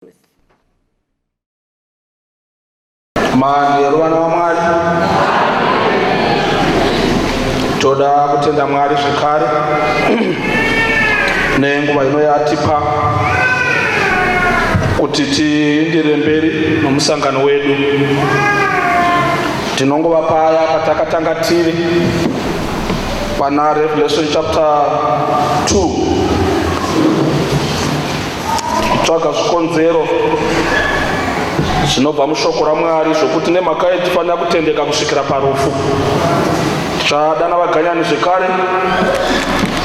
truth. Manheru vana vaMwari, toda kutenda Mwari zvekare nenguva ino yatipa kuti tiindire mberi nomusangano wedu. Tinongova paya patakatanga tiri pana Revelation chapter 2 kutsvaga zvikonzero zvinobva mushoko raMwari zvokuti nemhaka yei tifanira kutendeka kusvikira parufu. Tichadana vaganyani zvekare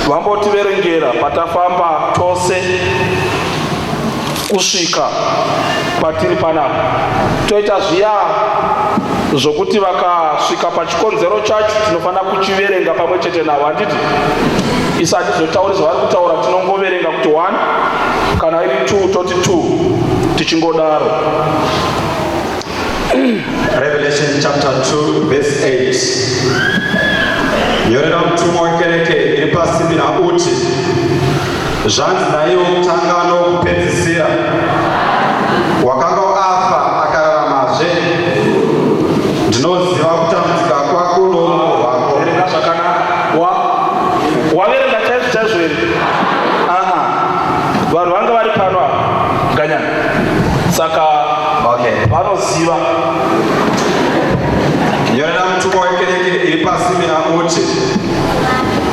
vambotiverengera patafamba tose kusvika patiri panapa. Toita zviya zvokuti vakasvika pachikonzero chacho tinofanira kuchiverenga pamwe chete navo, handiti? Isu hatizotauri zvavari kutaura, tinongoverenga kuti 1 kana iri 2 toti 2 tichingodaro. Revelation chapter 2 verse 8. Nyorera mutumwa wekereke iri paSimina uti, Zvanzi naiye wokutanga nowokupedzisira, wakanga afa akararamazve. Ndinoziva kutambudzika kwako nourombo hwako. Verenga zvakanaka. Wa waverenga chaizvo chaizvo here? Aha. Vanhu vanga vari pano apa. Ganyana. Saka Okay. vanoziva. Nyorera mutumwa wekereke iri paSimina uti,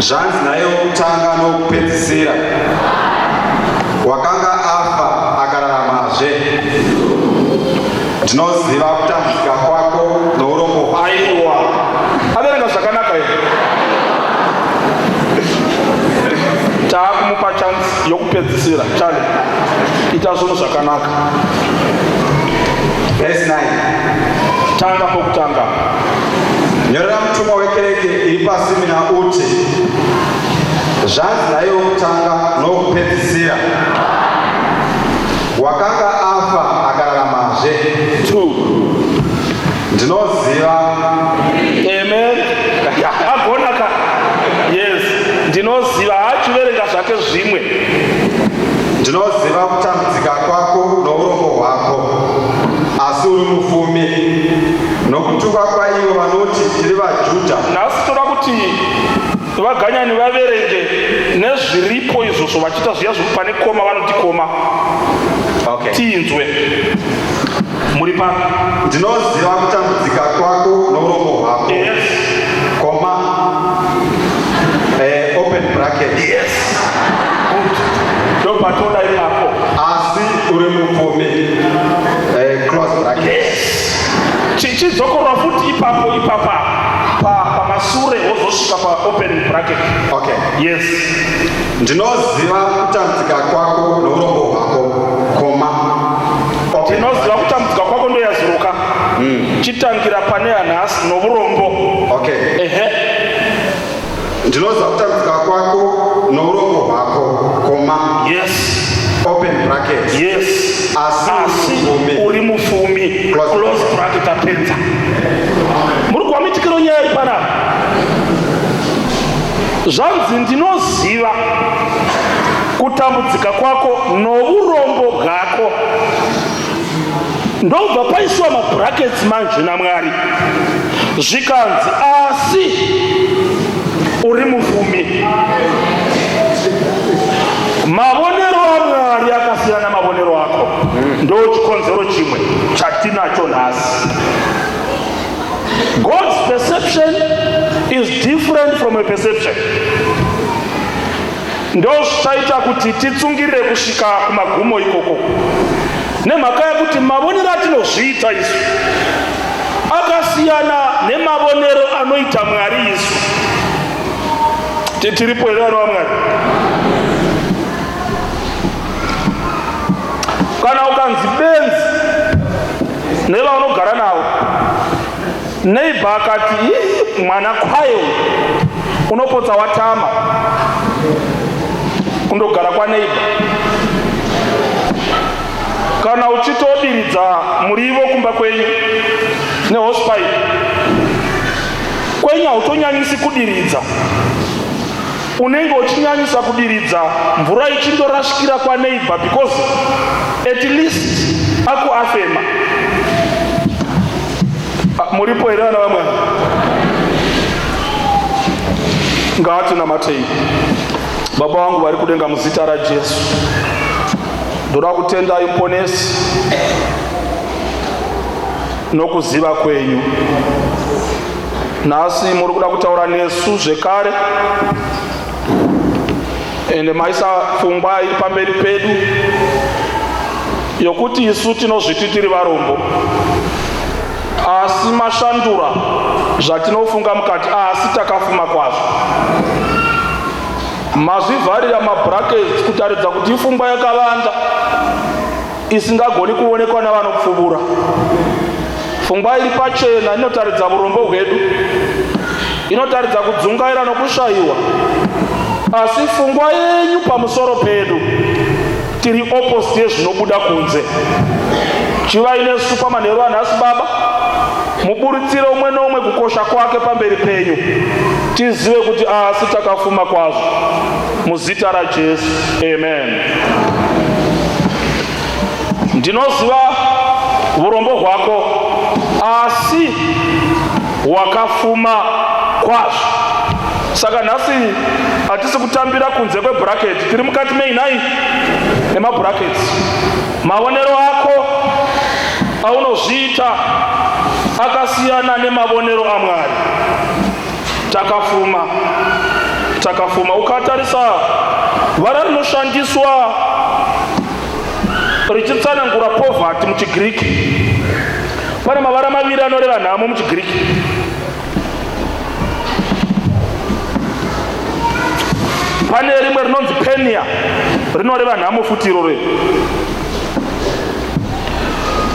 Zvanzi naiye wokutanga nowokupedzisira, wakanga afa akararamazve. Ndinoziva kutambudzika kwako nourombo hwako. Aiwa. Averenga zvakanaka here? Taakumupa chance yokupedzisira. Chale. Ita zvinhu zvakanaka. Verse 9. Tanga pokutanga. Nyorera mutumwa wekereke iri paSimina uti, Zvanzi naiye wokutanga nowokupedzisira, wakanga afa akararamazve. 2. Ndinoziva Amen. Ya, agona ka. Yes. Ndinoziva haachiverenga zvake zvimwe. Ndinoziva kutambudzika kwako nourombo hwako, asi uri mufumi, nokutuka kwaivo vanoti tiri vaJudha. Nhasi toda kuti vaganyani vaverenge nezviripo izvozvo vachiita zviya zvekuti pane koma vanoti koma. Okay. Tinzwe. Muri papi? Ndinoziva kutambudzika kwako nourombo hwako. Yes. Koma. Eh, open bracket. Yes. Good. Ndopatoda ipapo. Asi uri mupfumi. Eh, close bracket. Yes. Chichidzokorwa futi ipapo ipapa pa pamasure wozosvika pa open bracket. Okay. Yes. Ndinoziva kutambudzika kwako nourombo hwako. Koma. Ndinoziva kutambudzika kwako ndoyazuruka. Chitangira pane yanhasi nourombo. Okay. Ehe. Ndinoziva kutambudzika kwako nourombo hwako. Koma. Yes. Open bracket. Yes. Asi Asi mufumi. uri mufumi. Close Close bracket apedza. Muri kuwa mitikiro nyaya iri panapa. Zvanzi ndinoziva kutambudzika kwako nourombo bwako. Ndobva paiswa mabrackets manje naMwari. Zvikanzi asi uri mufumi. Mavonero aMwari akasiyana mavonero ako. Ndo chikonzero chimwe chatinacho nhasi. God's perception is different from a perception. Ndozvichaita kuti titsungirire kusvika kumagumo ikoko, nemhaka yekuti mavonero atinozviita isu akasiyana nemavonero anoita Mwari isu. Tiripo here vana vaMwari? Kana ukanzi benzi nevaunogara navo, neighbor akati "Ii, mwana kwaye uyu," unopotsa watama kundogara kwaneighbor. Kana uchitodiridza murivo kumba kwenyu nehosepipe, kwenyu hautonyanyisi kudiridza. Unenge uchinyanyisa kudiridza mvura ichindorashikira kwaneighbor because at least akuafema. Ah, muripo here vana vamwari? Ngaatinamatei. Baba vangu vari kudenga, muzita raJesu ndoda kutendai Muponesi nokuziva kwenyu. Nhasi muri kuda kutaura nesu zvekare, ende maisa pfungwa iri pamberi pedu yokuti isu tinozviti tiri varombo, asi mashandura zvatinofunga mukati, asi takafuma kwazvo. Mazvivharira mabrackets kutaridza kuti ipfungwa yakavanda isingagoni kuonekwa navanopfuvura. Pfungwa iri pachena inotaridza urombo hwedu, inotaridza kudzungaira nokushayiwa, asi pfungwa yenyu pamusoro pedu tiri opposite yezvinobuda kunze. Chivai nesu pamanheru anhasi, Baba, muburitsire umwe noumwe kukosha kwake pamberi penyu, tizive kuti asi takafuma kwazvo. Muzita raJesu, amen. Ndinoziva urombo hwako, asi wakafuma kwazvo. Saka nhasi hatisi kutambira kunze kwebracket, tiri mukati meinai nemabrackets. Maonero ako aunozviita akasiyana nemavonero aMwari. Takafuma, takafuma. Ukatarisa vara rinoshandiswa richitsanangura poverty muchiGiriki, pane mavara maviri anoreva nhamo muchiGiriki. Pane rimwe rinonzi penia, rinoreva nhamo futi iroro.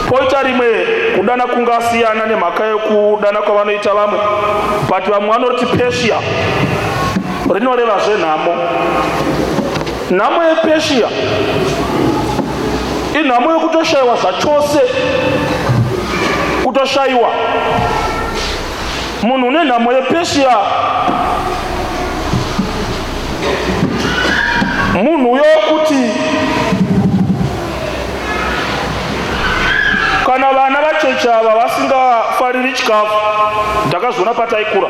Poita rimwe, kudana kungasiyana nemhaka yekudana kwavanoita vamwe, but vamwe vanoriti pesia, rinoreva zvenhamo. Nhamo yepesia inhamo yekutoshayiwa zvachose, kutoshayiwa. Munhu une nhamo yepesia munhu uyo wekuti kana vana vacheche ava vasingafariri chikafu, ndakazviona pataikura,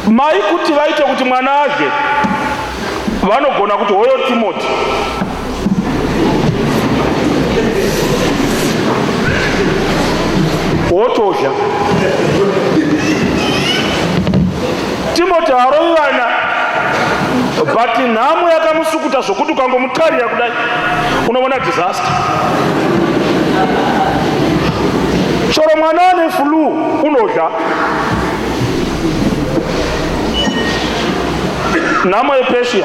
mai kuti vaite kuti mwana adye vanogona kuti, "Hoyo Timoti." Wotodya. Timoti harovi vana, but nhamo yakamusukuta zvokuti ukangomutarira kudai unoona disaster. Choro mwana ane flu unodya. Nhamo yepesia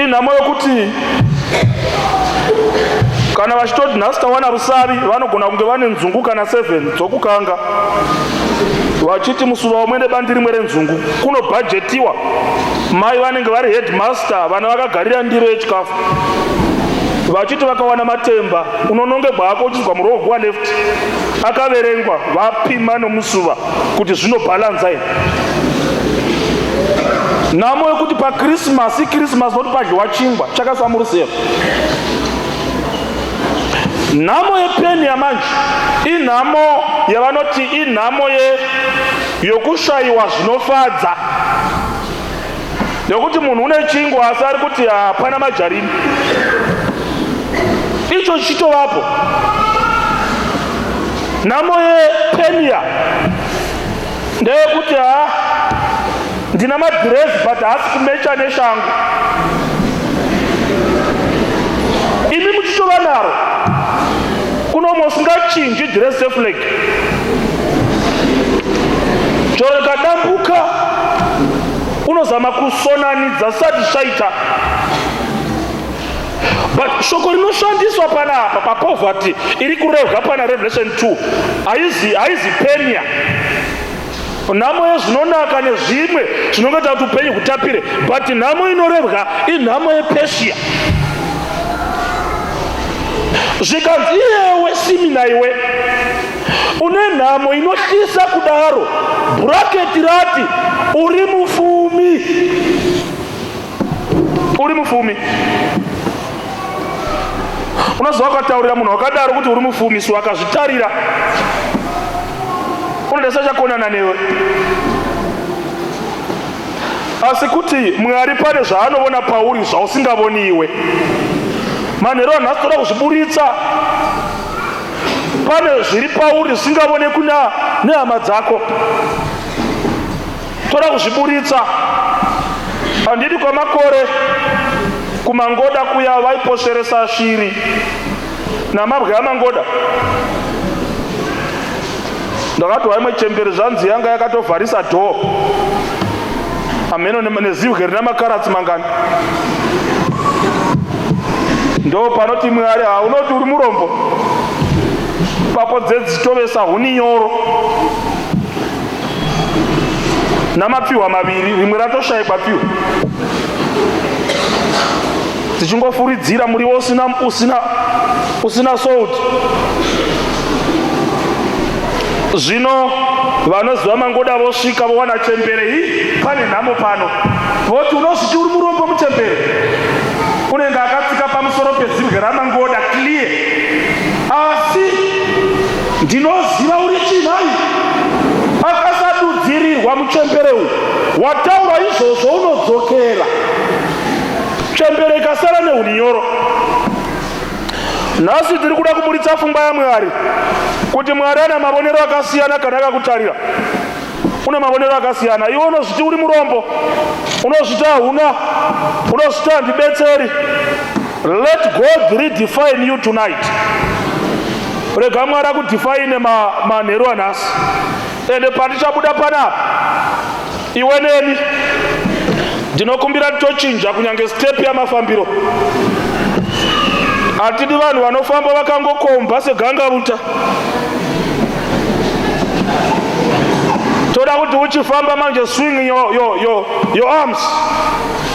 inhamo yokuti kana vachitoti nhasi tawana rusavi, vanogona kunge vane nzungu kana 7 dzokukanga, vachiti musuva umwe nebandi rimwe renzungu kunobhajetiwa. Mai vanenge vari headmaster, vana vakagarira ndiro yechikafu, vachiti vakawana matemba unonongegwa hako uchizwa murohwa left akaverengwa, vapima nomusuva kuti zvinobhalanza here. Nhamo yekuti paKrisimasi, iKrisimasi nokuti padyiwa chingwa chakaiswa murusero. Nhamo yepeni yamanje inhamo yavanoti inhamo yokushayiwa zvinofadza, nekuti munhu une chingwa asi ari kuti hapana majarini, icho chichitovapo. Nhamo yepenia ndeyekuti ha, ndina madhirezi but haasi kumecha neshangu, imi muchitova naro. Kunomwe usingachinji dhirezi seflag, choro rikadambuka unozama kusonanidza zvisati zvichaita. But shoko rinoshandiswa panapa papoverty iri kurevwa pana Revelation 2 haizi penia, nhamo yezvinonaka nezvimwe zvinongoita kuti upenyu hutapire, but nhamo inorevwa inhamo yepesia. Zvikanzi, iyewe Simina, iwe. Une nhamo inotyisa kudaro, bhuraketi rati uri mufumi. Uri mufumi. Unoziva ukataurira munhu wakadaro kuti uri mufumi, su akazvitarira unoda sachakonana newe. Asi kuti Mwari pane zvaanovona pauri zvausingavoni iwe. Manheru anhasi toda kuzviburitsa. Pane zviri pauri zvisingavonekwi nehama dzako. Toda kuzviburitsa. Handidi kwamakore kumangoda kuya vaiposveresa shiri namabwe amangoda. Ndakati waimwe chembere zvanzi yanga yakatovharisa door amheno nezibwe rina makaratsi mangani. Ndo panoti Mwari haunoti uri murombo papo dzedzitovesa huni nyoro namapfihwa maviri rimwe ratoshaikwa pfihwa dzichingofuridzira muriwo usina usina usina salt. Zvino vanoziva mangoda vosvika vowana chembere, hi pane nhamo pano. Voti unozviti uri murombo muchembere, unenge akatsika pamusoro pezibwe ramangoda clear, asi ndinoziva uri chinhai. Akasadudzirirwa muchembere uyu, wataura izvozvo unodzokera. Chembere ikasara nehunyoro. Nhasi tiri kuda kuburitsa pfungwa yaMwari kuti Mwari ana mavonero akasiyana kana akakutarira. Une mavonero akasiyana. Iwe unozviti uri murombo, unozviti hauna, unozviti handibetseri. Let God redefine you tonight. Rega Mwari akudefine manheru anhasi. Ende patichabuda panapa iwe neni ndinokumbira tochinja kunyange step yamafambiro. Hatidi vanhu vanofamba vakangokomba segangavuta. Toda kuti uchifamba manje swing your arms,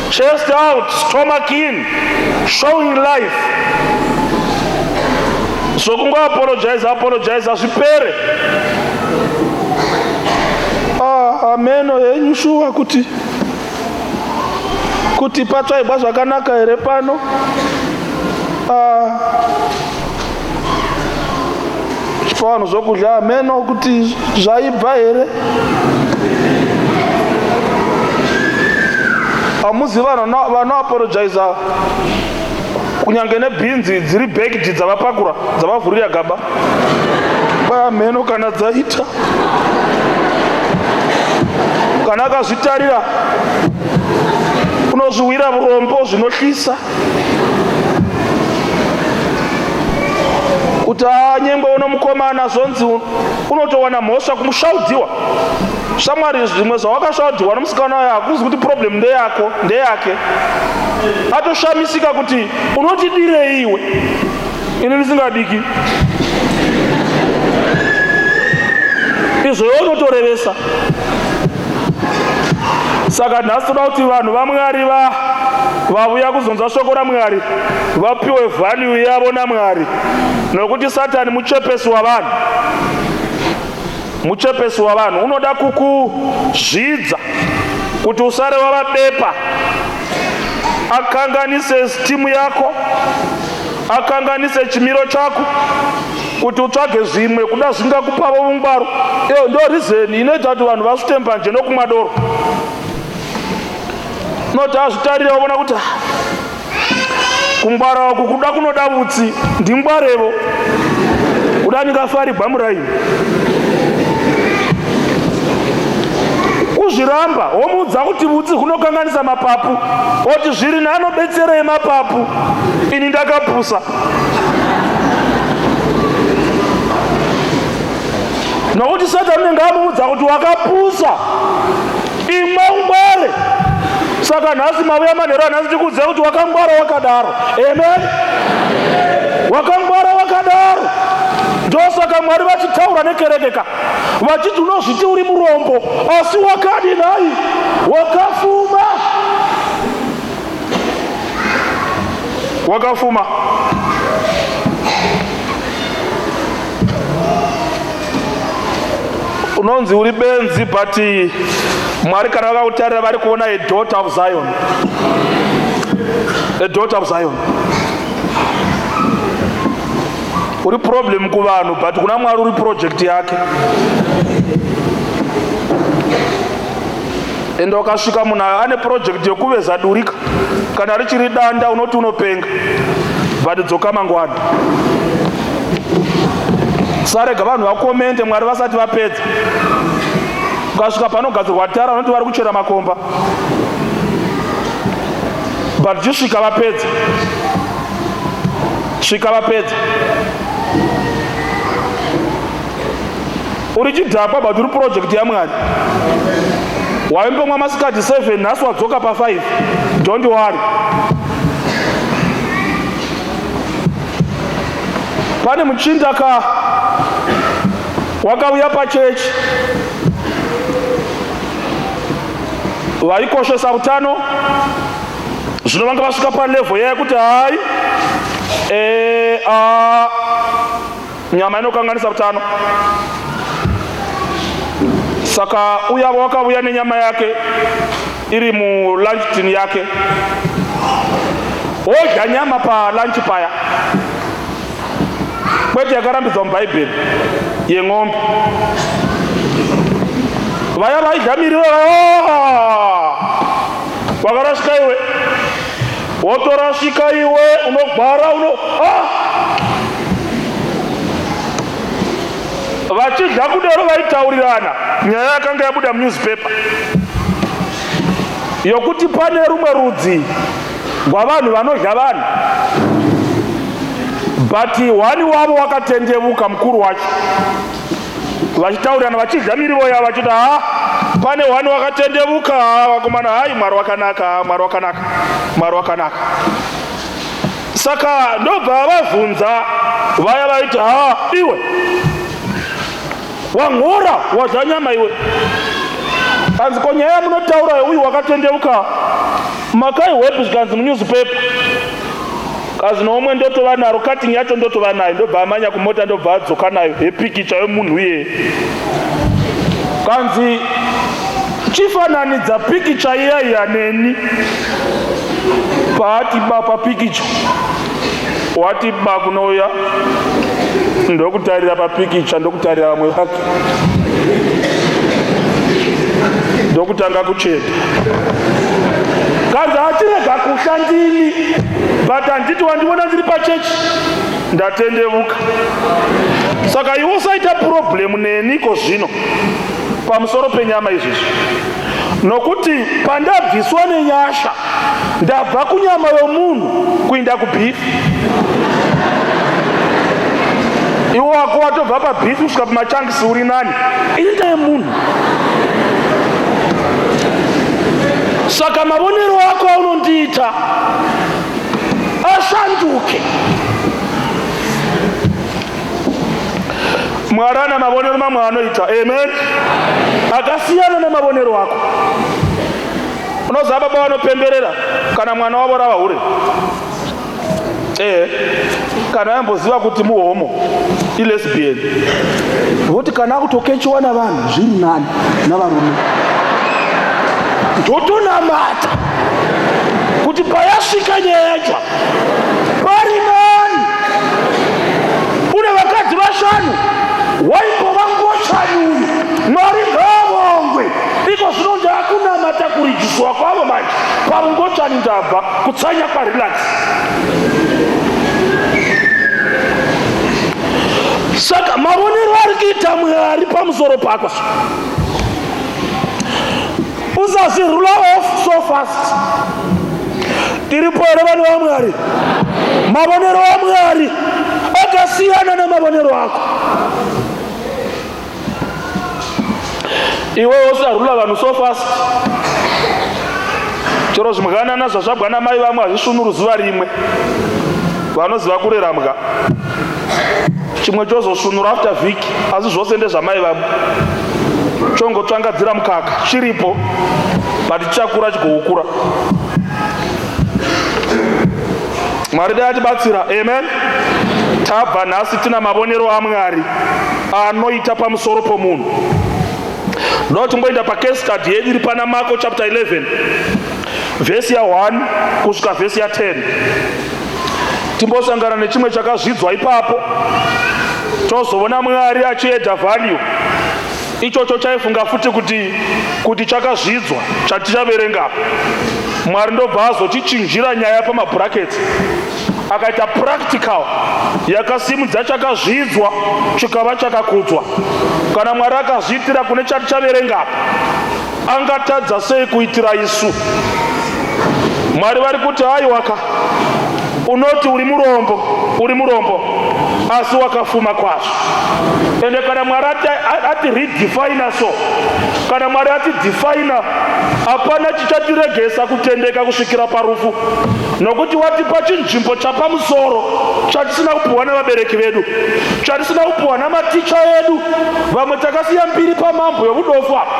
chest out, stomach in, showing life. Zvokungo apologize apologize zvipere. Ah, ameno henyu shuwa kuti patsvaigwa zvakanaka here pano. Ah, chipa vanhu zvokudya, ameno kuti zvaibva here. Hamuzi vanhu vanoapologiza kunyange nebhinzi dziri baked dzavapakura dzavavhurira gaba, pamheno kana dzaita. Kana akazvitarira unozviwira vurombo zvinohlisa kuti anyengwe uno mukomana, zvonzi unotowana mhosva kumushaudziwa. Shamwari, zvimwe zvawakashaudziwa nomusikana uyo hakuzi kuti problem ndeyako, ndeyake. Atoshamisika kuti unotidirei iwe, ini ndisingadiki izvo, iwe unotorevesa. Saka nhasi toda kuti vanhu vaMwari vavuya kuzonzwa shoko raMwari vapiwe value yavo naMwari, nokuti Satani muchepesi wavanhu, muchepesi wavanhu unoda kukuzvidza kuti usare wava bepa, akanganise esteem yako, akanganise chimiro chako kuti utsvage zvimwe kuda zvingakupavo ungwaru. Iyo ndo reason inoita kuti vanhu vasvute mbanje nokumwa doro. Unoti azvitarira ovona kuti kungwara uku kuda kunoda vutsi, ndingwarevo kuda ndingafarigwa muraini. Kuzviramba womuudza kuti vutsi hunokanganisa mapapu, oti zviri naanobetserei mapapu, ini ndakapusa. Nokuti Satani unenge amuudza kuti wakapusa, imwe ungware. Saka nhasi mavuya manheru anhasi tikuudza kuti wakangwara wakadaro. Amen. Wakangwara wakadaro. Ndosaka Mwari vachitaura nekereke ka vachiti unozviti uri murombo asi wakadi nhai, wakafuma, wakafuma. Unonzi uri benzi, but Mwari kana vakakutarira vari kuona a daughter of Zion, a daughter of Zion. Uri problem kuvanhu, but kuna Mwari uri project yake. Ende wakasvika munhu ane project yokuveza durika, kana richiri danda unoti unopenga, but dzoka mangwana. Sarega vanhu vakomente Mwari vasati vapedza. Ukasvika panogadzirwa tara unoti vari kuchera makomba, but chisvika vapedza, svika vapedza. Uri chidhakwa, but uri project yaMwari. Waimbomwa masikati 7, nhasi wadzoka pa5. Don't worry. Pane muchinda ka wakauya pachechi, vaikoshesa utano. Zvino vanga vasvika palevel yaya yekuti hai, a nyama inokanganisa utano. Saka uya wakauya nenyama yake iri mulunch tin yake, wodya nyama palunch paya, kwete yakarambidzwa mubhaibheri yeng'ombe. Vaya vaidya miriwo, wakarasvika iwe, wotorasvika iwe, unogwara uno. Vachidya kudaro vaitaurirana nyaya yakanga yabuda munewspaper yokuti pane rumwe rudzi rwavanhu vanodya vanhu, but one wavo wakatendevuka, mukuru wacho. Vachitaurirana vachidya mirivo yavo vachiti, "Ha, pane one wakatendevuka vakomana. Hai, Mwari wakanaka, Mwari wakanaka, Mwari wakanaka." Saka ndobva vavhunza vaya vaiti, "Ha, iwe wangora wadya nyama iwe." Kanzi, "Ko nyaya yamunotaura uyu wakatendeuka makaihwepi?" Zvikanzi, "Munewspaper." Kazi, "Noumwe ndotova naro cutting yacho, ndotova nayo." Ndobva amanya kumota, ndobva adzoka nayo yepikicha yomunhu iyeye. Kanzi, "Chifananidza pikicha iya iya neni." Paati ba papikicha, wati ba kunouya, ndokutarira papikicha, ndokutarira vamwe vake, ndokutanga kucheta. Kanzi, "Achirega kuhla ndini, but handiti wandiona ndiri pachechi, ndatendevuka. Saka iwe usaita problem neniko zvino pamusoro penyama izvizvi, nokuti pandabviswa nenyasha ndabva kunyama yomunhu kuinda kubeef. Iwe wako watobva pabeef kusvika pamachunks, uri nani. Ini ndeyemunhu. Saka mavonero ako aunondiita ashanduke." Mwari ana mavonero mamwe anoita, amen, akasiyana nemavonero ako. Unoziva baba vanopemberera kana mwana wavo rava hure? Ehe, kana yamboziva kuti muhomo, ilesbian, voti kana akutokechiwa navanhu zviri nani navarume. Ndotonamata kuti payasvika nyaya yacho pari nani. Une vakadzi vashanu, waimbova ngochani uyu. Mwari ngavongwe, iko zvino ndaakunamata kurijiswa kwavo. Manje paungochani ndabva kutsanya kwarelax. Saka mavonero ari kuita Mwari pamusoro pako, usazvirule off so fast. Tiripo here, vanhu vaMwari? Mavonero aMwari akasiyana nemavonero ako iwe. Usarula vanhu so fast. Chero zvimwanana zvazvabwa namai vamwe hazvisvunuru zuva rimwe. Vanoziva kurera mbwa, chimwe chozosvunura after vhiki, asi zvose ndezvamai vamwe. Chongotsvangadzira mukaka chiripo, but chichakura chigoukura. Mwari dai atibatsira, amen. Tabva nhasi tina mavonero aMwari anoita pamusoro pomunhu. Ndoda timboenda pacase study yedu iri pana Marko chapter 11 vhesi ya1 kusvika vhesi ya10. Timbosangana nechimwe chakazvidzwa ipapo, tozoona Mwari achiadda value. Ichocho chaifunga futi kuti chakazvidzwa chatichaverenga apa. Mwari ndobva azochichinjira nyaya pamabrackets, akaita practical yakasimudza chakazvidzwa chikava chakakudzwa. Kana Mwari akazviitira kune chatichaverenga apa, angatadza sei kuitira isu? Mwari vari kuti, "Aiwaka, unoti uri murombo, uri murombo, asi wakafuma kwazvo." Ende kana Mwari ati redefina, so kana Mwari ati defina, hapana chichatiregesa kutendeka kusvikira parufu, nokuti watipa chinzvimbo chapamusoro chatisina kupiwa navabereki vedu, chatisina kupiwa namaticha edu. Vamwe takasiya mbiri pamambo yovudofu apa,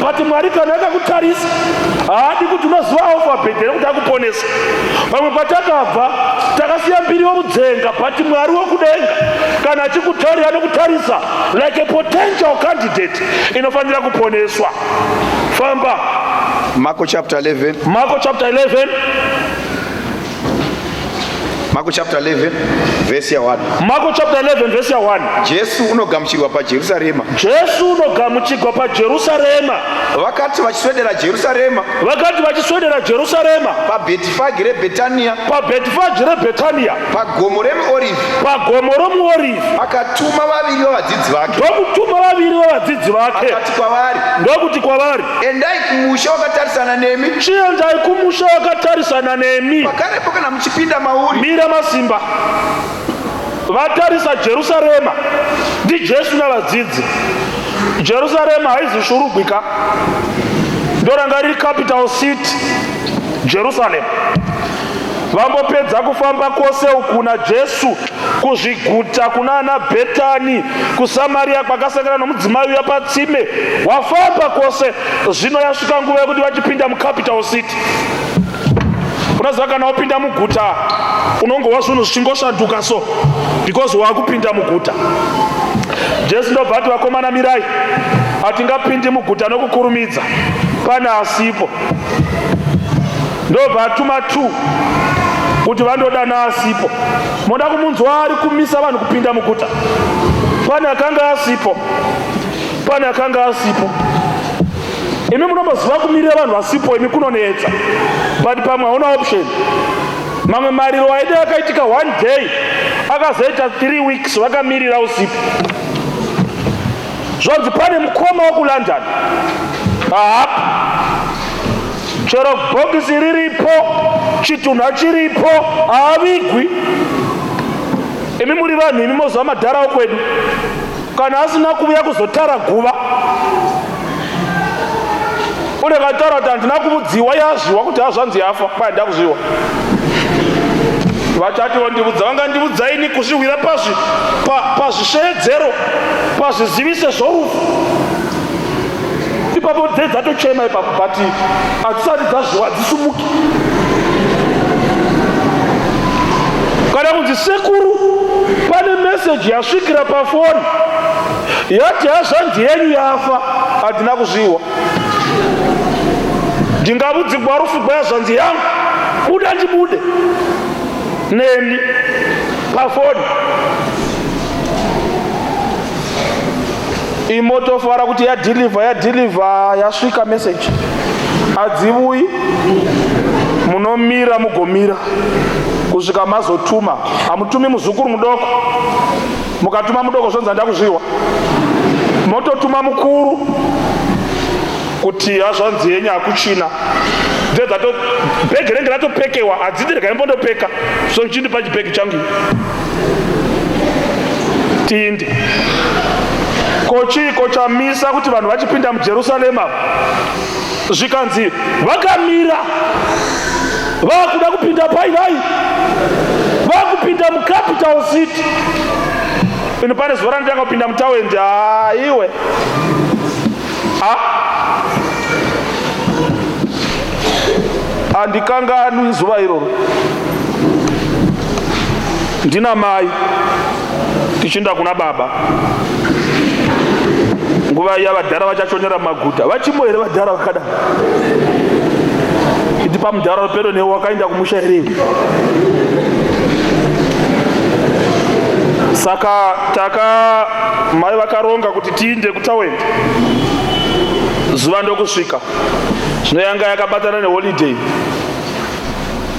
but Mwari kana akakutarisa, haadi kuti unoziva alphabet nekuti akuponesa. Pamwe patakabva takasiya mbiri yomudzenga, but Mwari wokudenga kana achikutarira, anokutarisa like a potential candidate inofanira kuponeswa. Famba. Marko chapter 11. Marko chapter 11. Marko chapter 11 verse ya 1. Marko chapter 11 verse ya 1. Jesu unogamuchirwa paJerusarema. Jesu unogamuchirwa paJerusarema. Vakati vachiswedera Jerusarema, Vakati vachiswedera Jerusarema, paBhetifage reBhetania, paBhetifage reBhetania, pagomo reMiorivhi, pagomo roMuorivhi, akatuma vaviri vavadzidzi vake. Ndokutuma vaviri vavadzidzi vake. Akati kwavari, Ndokuti kwavari, "Endai kumusha wakatarisana nemi. "Chiendai kumusha wakatarisana nemi." Pakarepo kana muchipinda mauri, Mira, masimba. Vatarisa Jerusarema, ndiJesu navadzidzi. Jerusarema haizi Shurugwika, ndoranga riri capital city, Jerusalem. Vambopedza kufamba kwose uku naJesu, kuzviguta kuna ana Bhetani, kuSamaria kwakasangana nomudzimai uya patsime. Wafamba kwose, zvino yasvika nguva yekuti vachipinda mucapital city. Unoziva, kana wapinda muguta, unongowa zvinhu zvichingoshanduka, so because waakupinda muguta. Jesu ndobva ati, "Vakomana, mirai, hatingapindi muguta nokukurumidza, pane asipo." Ndobva atuma 2 kuti vandodana asipo. Moda kumunzwa ari kumisa vanhu kupinda muguta. Pane akanga asipo, pane akanga asipo. Imi munomboziva kumirira vanhu vasipo, imi, kunonetsa, but pamwe hauna option. Mamwe mariro aida akaitika one day, akazoita 3 weeks vakamirira usipo. Zvonzi pane mukoma wekuLondon haapo, chero bhokisi riripo, chitunha chiripo, haavigwi. Imi muri vanhu, imi moziva madhara okwedu, kana asina kuuya kuzotara guva, unekataura kuti handina kuvudziwa, yazviwa kuti hazvanzi yafa, kwai ndakuzviwa. Vachati vondivudza, vangandivudzaini kuzvihwira pazvisveedzero, pazviziviso zvorufu ipapo. Dze dzatochema ipapo, but hadzisati dzazviwa, hadzisumuki. Kana kunzi, "Sekuru, pane meseji yasvikira pafoni yati hazvanzi yenyu yafa," handina kuzviwa. Ndingavudzigwa rufu gwayazvanzi yangu? Buda ndibude neni pafoni. Imotofara kuti yadhilivha, yadhilivha, yasvika meseji. Hadzivuyi, munomira, mugomira kusvika mazotuma. Hamutumi muzukuru mudoko. Mukatuma mudoko, zvonzi handakuzviwa. Mototuma mukuru kuti hazvanzi yenyu hakuchina. Bhegi renge ratopekewa, hadzidi, regai mbondopeka, so chindipa chibhegi changu tiinde. Ko chiiko chamisa kuti vanhu vachipinda muJerusarema? Zvikanzi vakamira, vakuda kupinda paivai, vakupinda mucapital city. Ino pane zuva randitanga kupinda mutaundi, haiwe, a handikanganwi zuva iroro. Ndina mai, tichinda kuna baba. Nguva iya vadhara vachachonera maguta vachimo here vadhara vakadaro? Iti pamudhara pedo newe wakaenda kumusha here? Saka taka mai vakaronga kuti tiinde kutawend zuva ndokusvika. Zvino yanga yakabatana neholiday.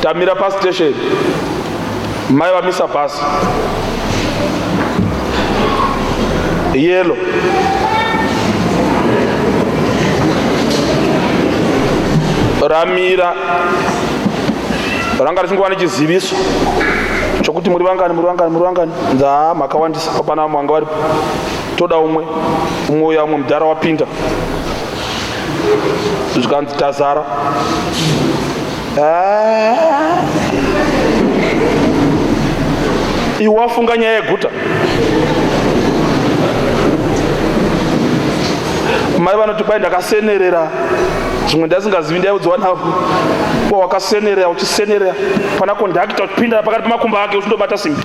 Tamira pastation, mai vamisa bhasi yelo. Ramira ranga richingova nechiziviso chokuti muri vangani, muri vangani, muri vangani. Nzaa makawandisa, hapana vamwe vanga varipo. Toda umwe umwe uya, umwe mudhara wapinda, zvikanzi tazara. Ah. Iwe wafunga nyaya yeguta. Mai vanoti kwai ndakasenerera zvimwe ndasingazivi, ndaiudzwa navo. Kwa wakasenerera uchisenerera pana kondakita uchipinda pakati pemakumbo ake uchindobata simbi.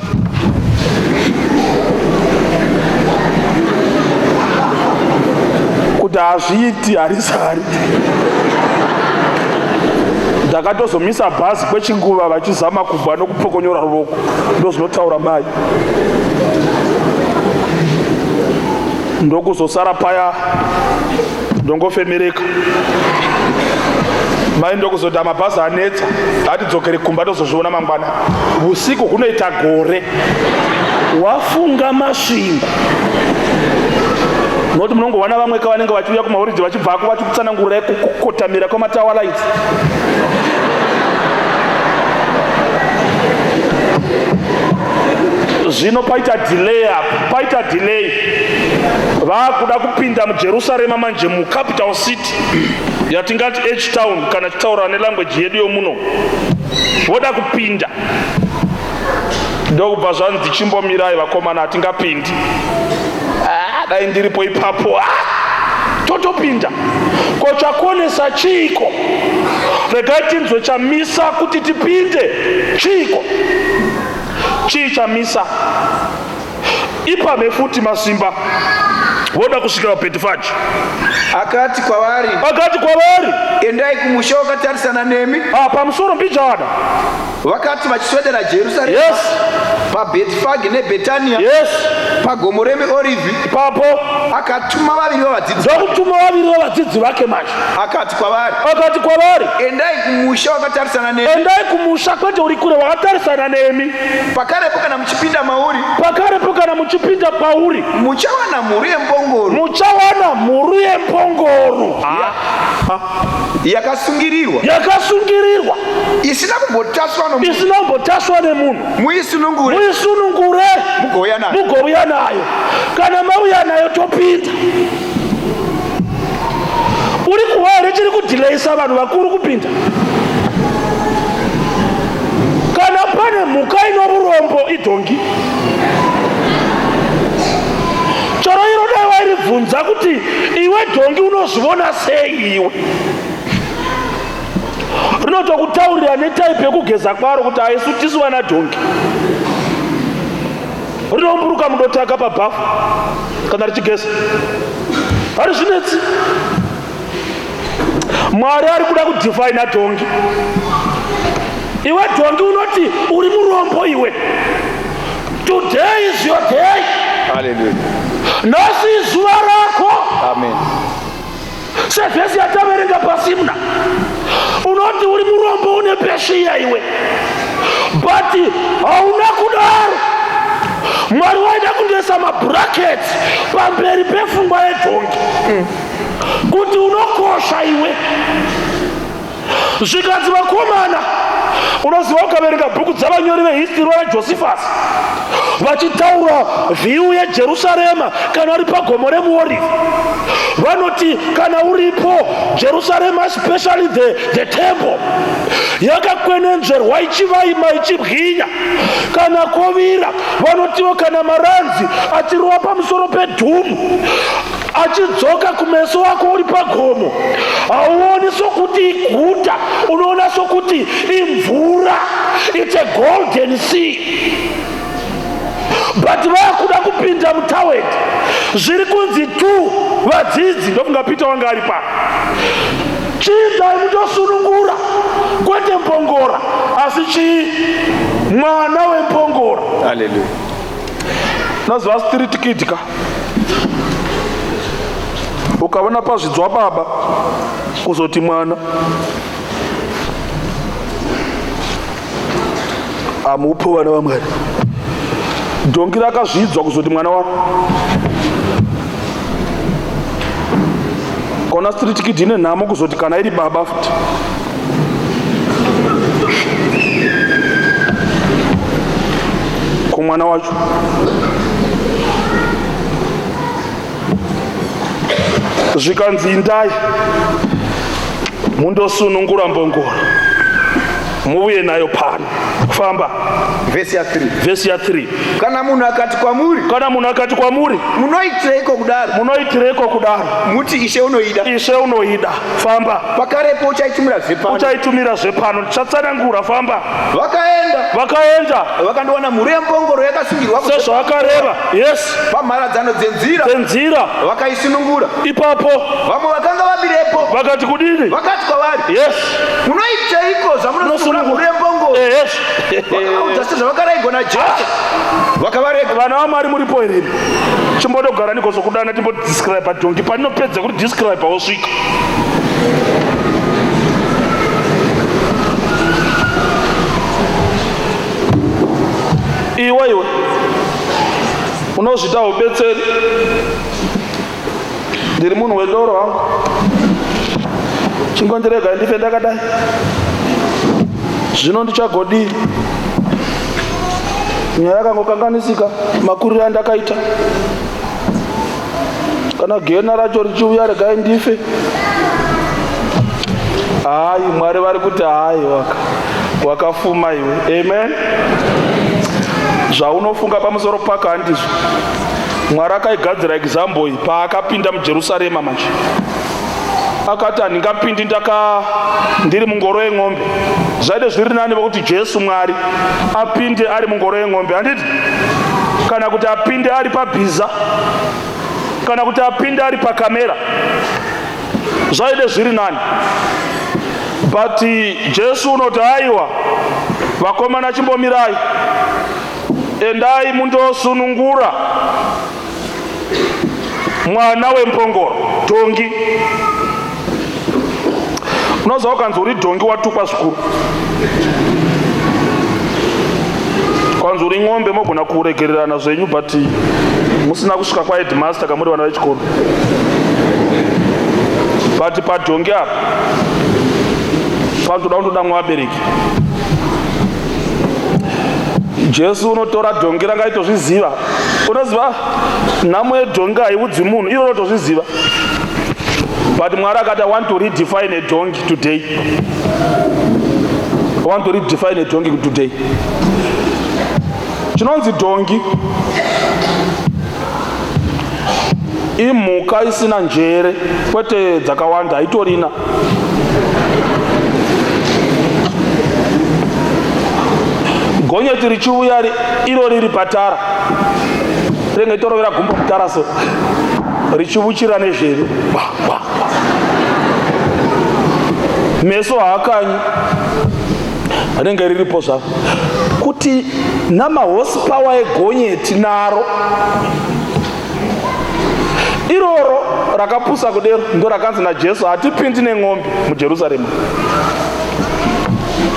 Kuti hazviiti, harizari. Ndakatozomisa bhazi kwechinguva vachizama kubva nokupokonyora ruvoko, ndozvinotaura mai. Ndokuzosara paya ndongofemereka. Mai ndokuzoti amabhazi anetsa, atidzokere kumba tozozviona mangwana. Usiku hunoita gore wafunga Masvingo, nokuti munongowana vamwe ka vanenge vachiuya kumahoridhi vachibvako vachikutsanangurirai kukotamira kwamatawalaiti. Zvino paita delay apa, paita delay, vakuda kupinda muJerusarema manje, mucapital city yatingati H town kana titaura nelanguage yedu yomuno. Voda kupinda, ndokubva zvanzi chimbomirai vakomana, hatingapindi. Ah, dai ndiripo ipapo. Ah, totopinda ko chakonesa chiiko? Regai tinzwe chamisa kuti tipinde chiiko? Chii chamisa? Ipamhe futi masimba. Voda kusvika paBhetifaji. Akati kwavari, Akati kwavari, endai kumusha wakatarisana nemi. Ah, pamusoro mbijana. Vakati vachiswedera Jerusarema, paBhetifage neBhetania, pagomo reMiorivhi, Ipapo akatuma vaviri vavadzidzi, ndokutuma vaviri vavadzidzi vake manje. Akati kwavari, Akati kwavari, endai kumusha wakatarisana nemi. Endai kumusha, kwete uri kure, wakatarisana nemi. Pakarepo kana muchipinda mauri, Pakarepo kana muchipinda pauri, muchawana mhuru yembongoro muchawana mhuru yembongoro yakasungirirwa, yakasungirirwa, isina kumbotaswa nomunhu. Isina kumbotaswa nemunhu. Muisunungure, Muisunungure, mugouya nayo. Mugouya nayo. Kana mauya nayo, topinda. Uri kuva here chiri kudhileisa vanhu vakuru kupinda? Kana pane mhuka ino vurombo, idhongi. Chero iro dai wairibvunza kuti iwe dhongi unozvivona sei iwe, rinotokutaurira netaipi yekugeza kwaro kuti haisu tisu vana dhongi. Rinomburuka mudotaka pabhafu kana richigeza, hari zvinetsi. Mwari ari kuda kudhifaina dhongi. Iwe dhongi unoti uri murombo iwe, today is your day. Hallelujah. Nhasi izuva rako. Amen. Sevhesi yataverenga pasimna, unoti uri murombo, une peshiya iwe, but hauna kudaro. Mwari waida kundoisa mabrackets pamberi pefungwa yedhongi kuti unokosha iwe. Zvikanzi vakomana, unoziva ukaverenga bhuku dzavanyori vehistory vana Josephus vachitaura view yeJerusarema kana uri pagomo reMuorivhi, vanoti kana uripo Jerusarema, especially the temple yakakwenenzverwa ichivaima ichibwinya kana kovira. Vanotiwo kana maranzi achirova pamusoro pedhumu achidzoka kumeso ako uri pagomo, hauoni sokuti iguta, unoona sokuti imvura. It's a golden sea. But vakuda kupinda mutaweti, zviri kunzi tu vadzidzi, ndofunga Peter wanga ari pa chiindai mutosunungura kwete mbongora asi chii mwana wembongora. Haleluya. Unoziva street kid ka, ukaona pazvidzwa baba kuzoti mwana amupo vana vamwari, dhongi rakazvidzwa kuzoti mwana waro. Kona street kid ine nhamo kuzoti kana iri baba futi kumwana wacho. Zvikanzi indai mundosunungura mbongoro muuye nayo pano. Famba. Vhesi ya 3. Vhesi ya 3. Kana munhu akati kwamuri, Kana munhu akati kwamuri, munoitireiko kudaro? Munoitireiko kudaro? Muti, Ishe unoida. Ishe unoida. Famba. Pakarepo uchaitumira zvepano. Uchaitumira zvepano. Tichatsanangura. Famba. Vakaenda. Vakaenda. Vakandowana mhuru yembongoro yakasungirwa sezvaakareva. Yes. Pamharadzano dzenzira. Dzenzira. Vakaisunungura. Ipapo vamwe vakanga vamirepo vakati kudini? Vakati kwavari, Yes. Munoiteiko zvamunosunungura mhuru yembongoro? Yes. Vakavaudza sezvavakaraigwa naJesu, vakavarega. Vana vamwari, muripo here? Chimbodogara nigozokudana timbodescribe dhongi. Paninopedza kuti describe wosvika. Iwe, iwe unozvita ubetseri, ndiri munhu wedoro hangu, chingondirega ndife ndakadai, zvino ndichagodii? Nyaya yakangokanganisika makuriro andakaita. Kana gena racho richiuya, regai ndife. Hayi, Mwari vari kuti hayi, waka wakafuma iwe. Amen. Zvaunofunga pamusoro pako handizvo. Mwari akaigadzira example iyi paakapinda muJerusarema. Manje akati handingapindi ndaka ndiri mungoro yen'ombe. Zvaide zviri nani vokuti Jesu Mwari apinde ari mungoro yen'ombe, handiti? Kana kuti apinde ari pabhiza, kana kuti apinde ari pakamera, zvaide zviri nani. But Jesu unoti aiwa, vakomana, chimbomirai, endai mundosunungura mwana wembongoro, dhongi. Unoziva ukanzi uri dhongi watukwa zvikuru. Kwanzi uri ng'ombe mogona kuregererana zvenyu, but musina kusvika kwaheadmaster kamuri vana vechikoro. But padhongi apa panotoda kundodamwa vabereki. Jesu unotora dhongi ranga itozviziva. Unoziva nhamo yedhongi haiudzi munhu, iro rotozviziva. But Mwari akati, "I want to redefine a donkey today. I want to redefine a donkey today." Chinonzi dhongi imhuka isina njere, kwete dzakawanda, haitorina. Gonyeti richiuya iro riri patara, ringe torovera gumbo mutara so, richivuchira nezveve. Wa, wa, wa. Meso haakanyi, rinenge riripo zvavo kuti namahorsepower egonyeti naro iroro rakapusa kudero, ndo rakanzi naJesu hatipindi nen'ombe muJerusarema.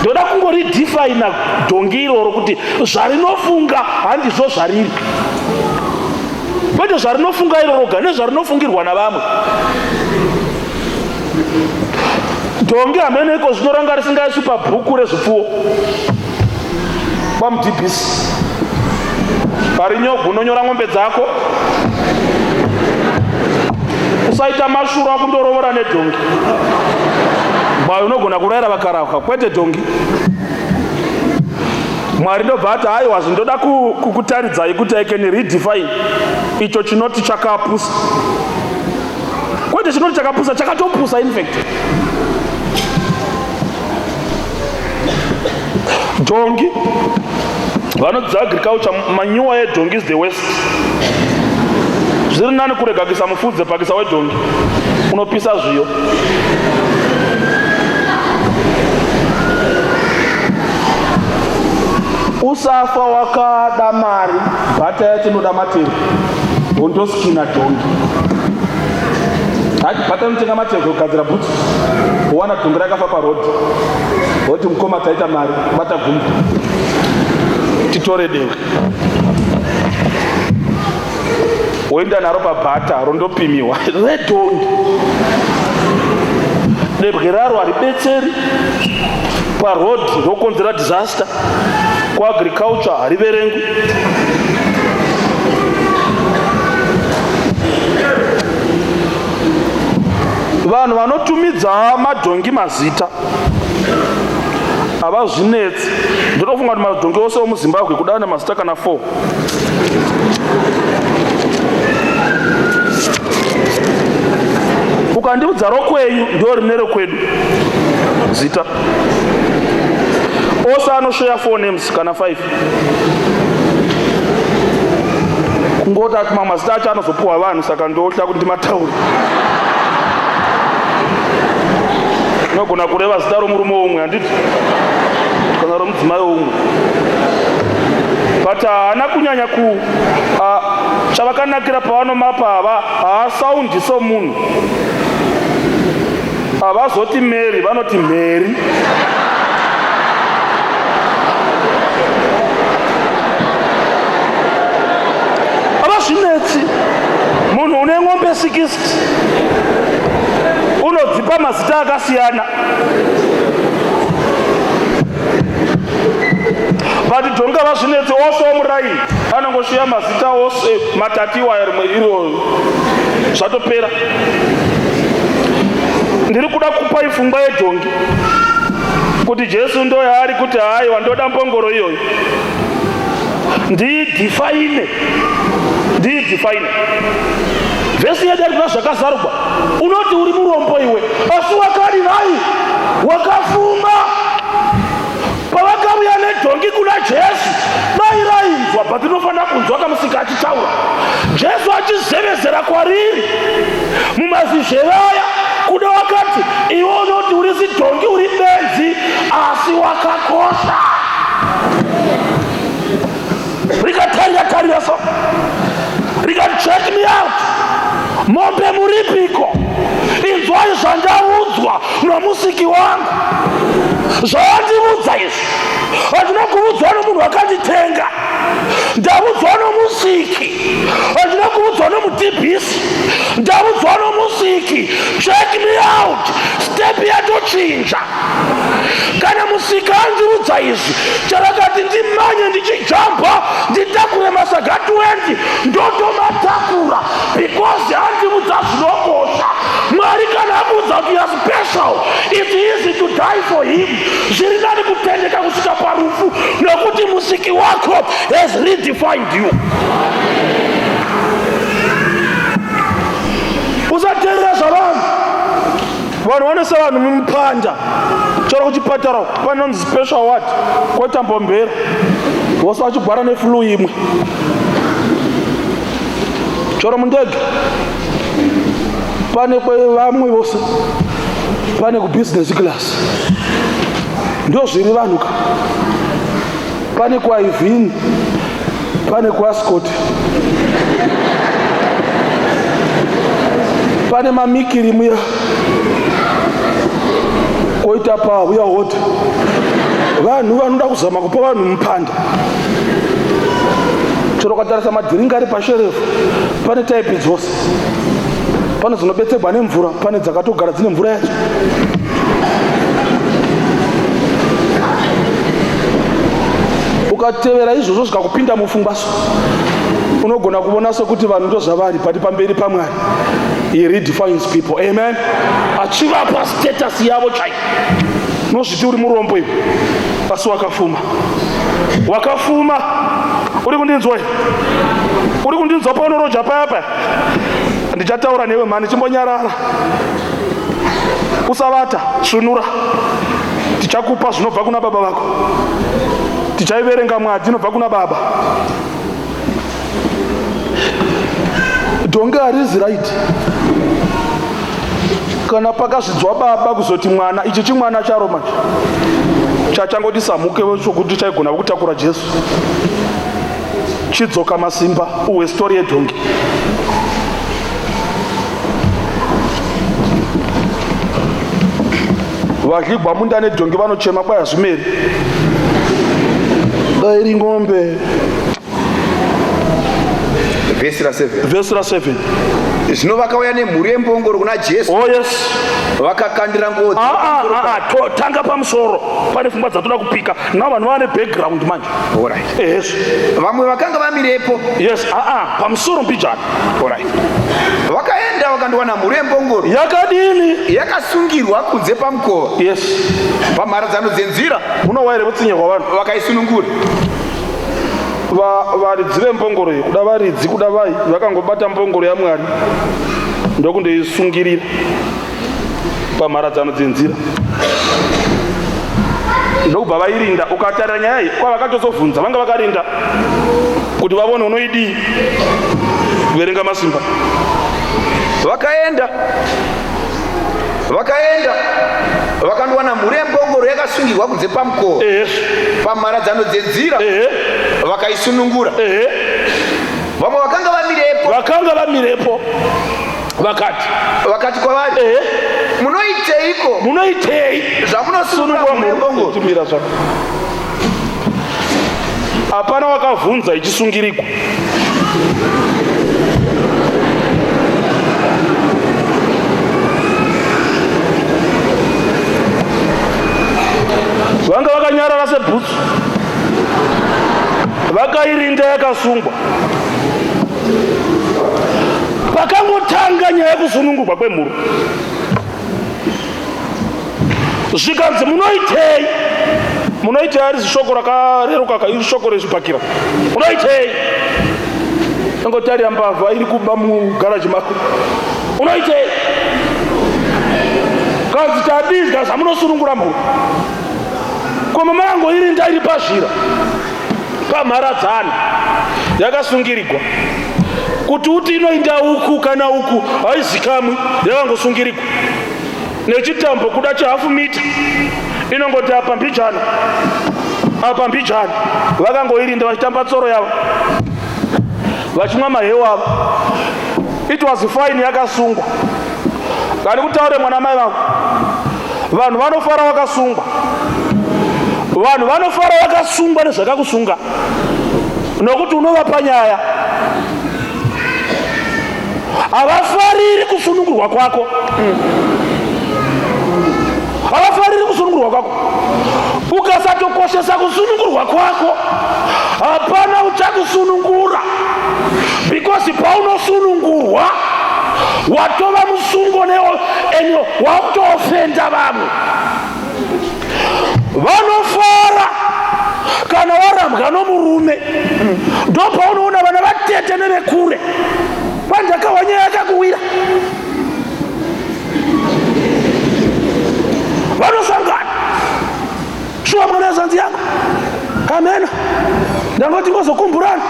Ndoda kungoridefina dhongi iroro kuti zvarinofunga handizvo zvariri, kwete zvarinofunga iro roga, nezvarinofungirwa navamwe. Dhongi hamene iko zvino ranga risingaiswi pabhuku rezvipfuwo kwamudhibhisi parinyogwa. Unonyora ng'ombe dzako, usaita mashuro akundorovora nedhongi. Mwari unogona kurayira vakarahwa, kwete dhongi. Mwari ndobva ati aiwa, zvindoda kukutaridzai kuti I can redefine icho chinoti chakapusa. Kwete chinoti chakapusa, chakatopusa in fact. Dhongi Vanodzidza agriculture, manure yedhongi is the worst. Zviri nani kurega kuisa mufudze pakisa wedhongi, unopisa zviyo. Usafa wakada mari, bhata yacho inoda matehwe, wondoskina dhongi. Hati bhata inotenga matehwe kugadzira bhutsu, wowana dhongi rakafa parodhi, woti mukoma taita mari, bata gumbo titore dehwe, woenda naro pabhata rondopimiwa redhongi. Debwe raro haribetseri paroad, rokonzera disaster kuagriculture, hariverengwi. Vanhu vanotumidza madhongi mazita havazvinetsi. Ndinofunga kuti madhongi ose omuZimbabwe kuda ane mazita kana 4. Ukandiudza rokwenyu ndo rine rekwedu zita, ose anosheya 4 names kana 5. Kungoti ati mamwe mazita acho anozopuhwa vanhu, saka ndotya kuti ndimataure. Unogona kureva zita romurume umwe, handiti, kana romudzimai umwe, but haana kunyanya ku chavakanakira pavanomapa hava haasaundi somunhu. Havazoti Mary, vanoti Mary. Havazvinetsi. Munhu une ng'ombe 60 unodzipa mazita akasiyana, but dhongi havazvinetsi. Ose omuraini anongoshiya mazita ose matatu iwaya, rimwe iroro zvatopera. Ndiri kuda kupai pfungwa yedhongi, kuti Jesu ndo yaari kuti, haiwa, ndoda mbongoro iyoyo ndiidefine, ndiidefine. Vhesi yedu ari kuna Zvakazarurwa, unoti uri murombo iwe, asi wakadi nhai? Wakafuma. Pavakauya nedhongi kuna Jesu, dai rainzwa, but rinofanira kunzwa kamusika achitaura. Jesu achizevezera kwariri mumazizheve aya, kuda wakati, iwe unoti uri zidhongi, uri benzi, asi wakakosha. Rikatarira tarira so, rikati, check me out, mombe muripiko? Inzwai zvandaudzwa nomusiki wangu. Zvaandiudza izvi handina kuudzwa nomunhu akanditenga, ndaudzwa nomusiki. Handina kuudzwa nomudhibhisi, ndaudzwa nomusiki. Check me out, step yatochinja. Kana musiki andiudza izvi, charakati ndimanye ndichijamba, nditakure masaga 20, ndotomatakura because andiudza zvinokosha. Mwari kana akuudza kuti you are special, it's easy to die for him. Zviri nani kutendeka kusvika parufu, nokuti musiki wako has redefined you. Usateerera zvavanhu. Vanhu vanoisa vanhu mumupanda. Chero kuchipatara panonzi special ward, koita mbombera, vose vachigwara neflu imwe. Chero mundege pane kwevamwe vose, pane kubusiness class. Ndo zviri vanhu ka. Pane kwaivhini, pane kuAscot, pane mamikiri muya, koita pauya hota. Vanhu vanoda kuzama kupa vanhu mupanda. Chero ukatarisa madhiringi ari pasherefu, pane type dzose. Pane dzinobetserwa nemvura, pane dzakatogara dzine mvura yacho. Ukatevera izvozvo zvikakupinda mupfungwa so, unogona kuona sekuti vanhu ndo zvavari, but pamberi paMwari he redefines people, amen, achivapa status yavo chaiyo. Unozviti uri murombo iwe, asi wakafuma, wakafuma. Uri kundinzwa? Uri kundinzwa paunoroja paya paya? Ndichataura newe mhani, chimbonyarara, usavata, svinura. Tichakupa zvinobva kuna baba vako. Tichaiverenga mwadhi inobva kuna baba. Dhongi harizi right. Kana pakazvidzwa baba kuzoti mwana, ichi chimwana charo manje chachangoti samuke chokuti chaigona kutakura Jesu. Chidzoka masimba uwe story yedhongi. Vadligwa munda nedhongi vanochema kwai hazvimeri. Dai iri ngombe. Vhesi ra7. Vhesi ra7. Zvino vakauya nemhuru yembongoro kuna Jesu. Oh yes. Vakakandira nguo. Ah, ah, ah, ah. To, tanga pamusoro pane pfungwa dzatoda kupika. Now vanhu vane background manje. Alright. Yes. Vamwe vakanga vamirepo. Yes, ah ah, pamusoro mbijana. Alright. Vakaenda vakandowana mhuru yembongoro. Yakadini? Yakasungirwa kunze pamukova. Yes. Pamharadzano dzenzira. Munowa here utsinye hwavanhu? Vakaisunungura. Varidzi vembongoro iyi, kuda varidzi, kuda vai, vakangobata mbongoro yaMwari ndokundoisungirira pamharadzano dzenzira ndokubva vairinda. Ukatarira nyaya iyi kwavakatozobvunza, vanga vakarinda kuti vavone unoidii. Verenga masimba. Vakaenda vakaenda vakandowana mhuru yembongoro yakasungirwa kunze pamukova pamharadzano dzenzira, vakaisunungura. Vamwe vakanga vamirepo, vakanga vamirepo vakati, vakati kwavari, munoiteiko? Munoitei? Zvamunosunungura mhuru yembongoro? Tumira zvako. Hapana wakavhunza ichisungirikwa. Vanga vakanyarara sebhutsu, vakairinda yakasungwa. Pakangotanga nyaya yekusunungurwa kwemhuru, zvikanzi munoitei? Munoitei ari shoko rakareruka ka, iri shoko rezvibhakira. Munoitei? Angotarira mbavha iri kuba mugaraji mako. Unoitei? Kanzi tadidya zvamunosunungura mhuru. Koma mango irinda iri pazhira pamharadzano yakasungirigwa kuti uti inoinda uku kana uku haizikamwi, yakangosungirigwa nechitambo kuda chehafu mita, inongoti apa mbijana apa mbijana. Vakangoirinda vachitamba tsoro yavo vachimwa maheu avo. It was fine yakasungwa. Kani kutaure mwana mai vangu, vanhu vanofara vakasungwa, vanhu vanofara vakasungwa nezvakakusunga, nokuti unovapa nyaya. Havafariri kusunungurwa kwako, havafariri kusunungurwa kwako. Ukasatokoshesa kusunungurwa kwako, hapana uchakusunungura, because paunosunungurwa watova musungo and wakutoofenda vamwe. Vanofara kana warambwa nomurume, ndopaunoona vana vatete nevekure pandakawa nyaya yakakuwira vanosangana. Shuwa mwana yazanzi yangu kamena ndangoti ngozokumburana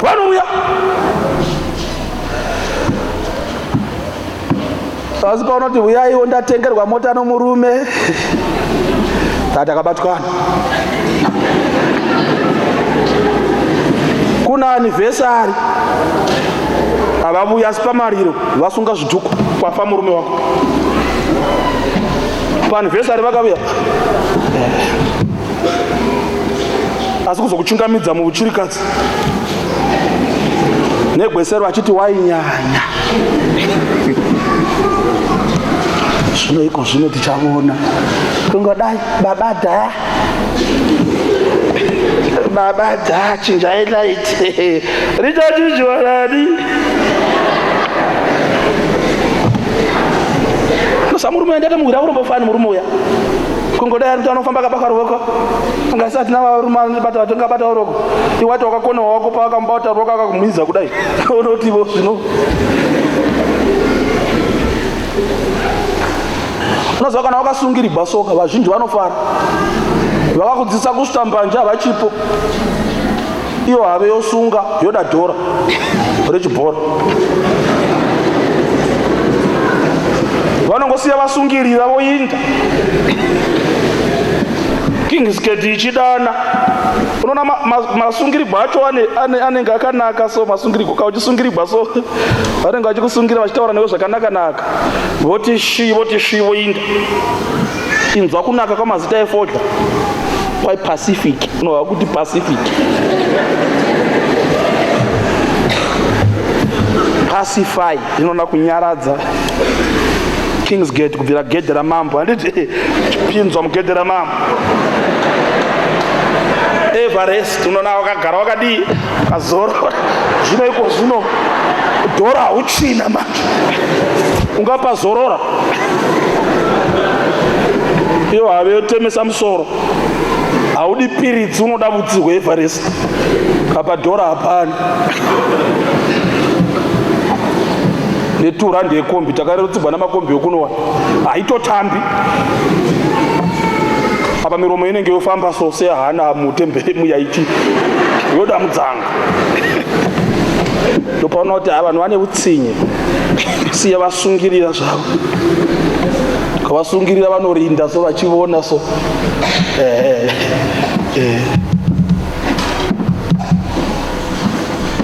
vanouya. Asi paunoti uyaiwo ndatengerwa mota nomurume, takabatwana kuna anniversary havavuyi, asi pamariro vasunga zvidhuku kwafa murume wako. Paanniversary vakavuya, asi kuzokuchingamidza muvuchirikadzi negwesero vachiti wainyanya. Zvino iko zvino tichavona kungodai baba dha baba dha chinjai light richachinjwa nani? Nosa murume uya ndakamuhwira kurombofani murume uya kungodai ari kuti anofamba akabaka ruoko angasati navarume anobata tingabata ruoko iwati wakakona wako paakamubata ruoko akakumwiza kudai unotivo zvino. Unoziva kana wakasungirirwa soka, vazhinji vanofara. Vakakudzidzisa kusvita mbanje havachipo. Iyo have yosunga yoda dhora rechibhora. Vanongosiya vasungirira voinda. Kingsgate ichidana. Unoona masungirigwa acho anenge akanaka so masungirigwa ka uchisungirigwa so vanenge vachikusungira vachitaura newe zvakanaka naka. Voti shi voti shi voinda. Inzwa kunaka kwamazita efodya. Kwai Pacific, unohwa kuti Pacific. Pacify inoona kunyaradza. Kingsgate kubvira gedhe ramambo handiti chipinzwa mugedhe ramambo. Everest unoona wakagara wakadii kazorora. Zvino iko zvino dhora hauchina manje ungapazorora iyo have yotemesa musoro haudi piritsi unoda vutsi hweeverest apa dhora hapana neturandi yekombi takarerutsirwa namakombi ekunowana haitotambi apa miromo inenge yofamba so sehana mutemberi muyaichi yoda mudzanga ndopaona kuti vanhu vane utsinye siya vasungirira zvavo kavasungirira vanorinda so vachivona so eh, eh.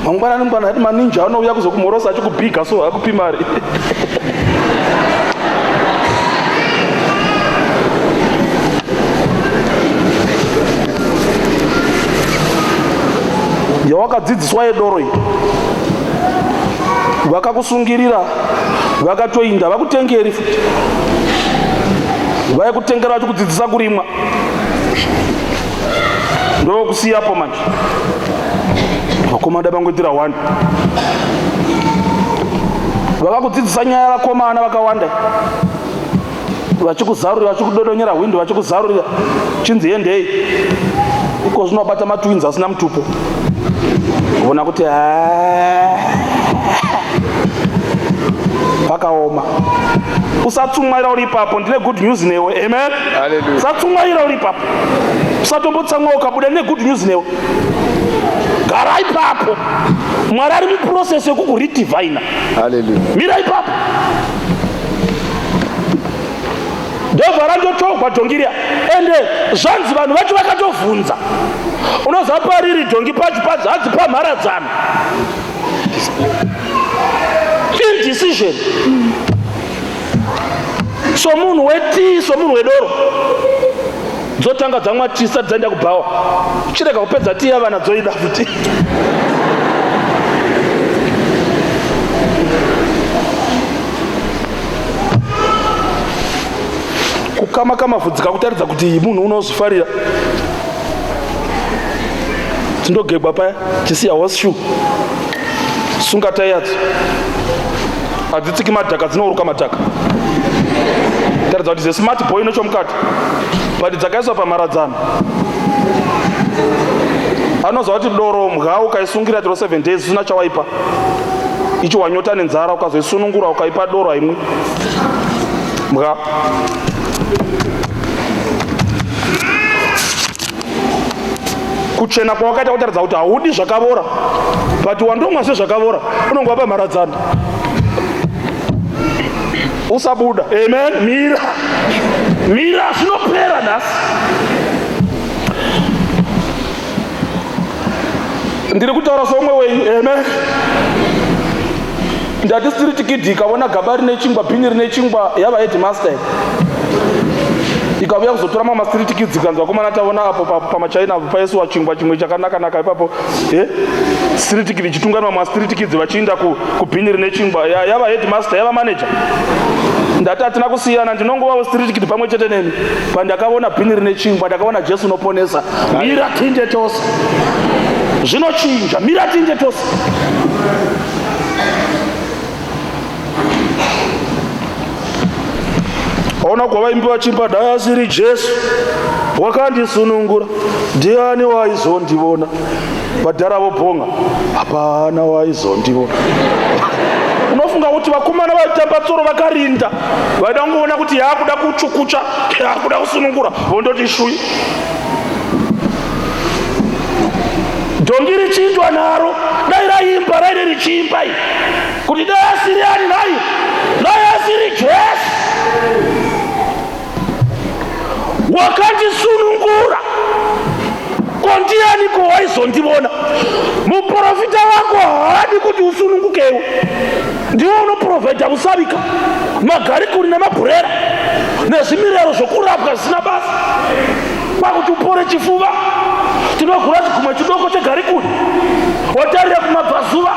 Mangwanani ngwana ati maninja anouya kuzokumhorosa achikubhiga so hakupi mari. Yawakadzidziswa yedoro iyi vakakusungirira vakatoinda vakutengeri futi vaikutengera vachikudzidzisa kurimwa ndokusiyapo manje vakomana vangoitira one vakakudzidzisa nyaya vakomana vakawanda vachikuzarurira vachikudodonyera hwindo vachikuzarurira chinzi hendei iko zvinobata matwins asina mutupo vona kuti pakaoma usatsumwaira uri ipapo ndine good news newe amen usatsumwaira uri ipapo usatombotsamwa ukabuda ndine good news newe gara ipapo mwari ari muprocess yekukuredivina mira ipapo ndobva randotogwa dhongi riya ende zvanzi vanhu vacho vakatovhunza unoziva pariri dhongi pacho padzo hanzi pamharadzano indecision somunhu wetii somunhu wedoro dzotanga dzamwa tii sati dzaenda kubhawa chirega kupedza tii yavana dzoida futi kukama kamavhudzi kakutaridza kuti munhu unozvifarira tindogebwa paya chisiya horseshoe sunga tai yadzo hadzitsiki madhaka dzinoruka madhaka taridza kuti zesmart boy nechomukati but dzakaiswa pamharadzano anoziva kuti doro mbwa ukaisungira chero 7 days usina chawaipa ichi wanyota nenzara ukazoisunungura ukaipa doro haimwi mbwa kuchena kwawakaita kutaridza kuti haudi zvakavora but wandomwa sezvakavora unonge wapa mharadzano usabuda amen mira mira zvinopera nhasi ndiri kutaura somwe wenyu amen ndati siri tikidhi ikavona gaba rine chingwa bhini rine chingwa yava headmaster ikavuya kuzotora mamwe mastreet kids ikanzi vakomana taona apo pamachina apo paisiwa chingwa chimwe chakanaka-naka ipapo e street kid ichitunga mamwe mastreet kids vachiinda kubhini rine chingwa yava headmaster yava manager ndati hatina kusiyana ndinongovawo street kid pamwe chete nemi pandakavona bhini rine chingwa ndakaona jesu unoponesa mira tinde tose zvinochinja mira tinde tose Ona kwavaimbi vachimba dai asiri Jesu wakandisunungura ndiani waizondivona vadhara vobhonga hapana waizondivona Unofunga kuti vakomana vaitamba tsoro vakarinda vaida kungoona kuti yaakuda kuchukucha, yaakuda kusunungura, vondoti shui. Dhongi richiindwa naro, dai raimba raire richiimba iyi kuti dai asiri ani nhai, dai asiri Jesu wakandisunungura. Ko ndianiko waizondivona? Muprofita wako haadi kuti usunungukewo. Ndiwe unoprovaidha musavika, magarikuri nemabhurera nezvimirero zvokurapwa zvisina basa. Kwakuti upore chifuva, tinogura chigumwe chidoko chegarikuri, wotarira kumabvazuva,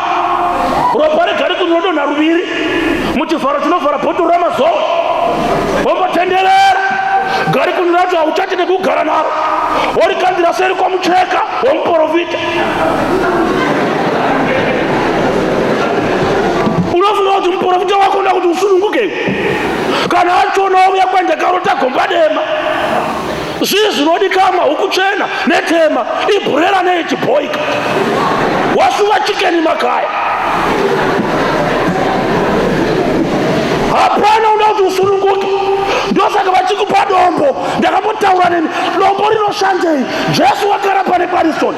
ropa regarikuri rinodonha ruviri muchivharo chinovhara bhotoro ramazowe, wombotenderera garikuri racho, hauchati nekugara naro, worikandira seri kwamucheka womuprofita. Unofunga kuti muprofita wako unoda kuti usununguke? Kana achona ouya kwandakarota gomba dema, zvii zvinodikamwa? Huku chena netema, ibhurera neichibhoika, wasuva chikeni makaya. Hapana unoda kuti usununguke, ndosaka vachikupa dombo. Ndakambotaura nemi, dombo rinoshandei? Jesu wakarapa neparisoni,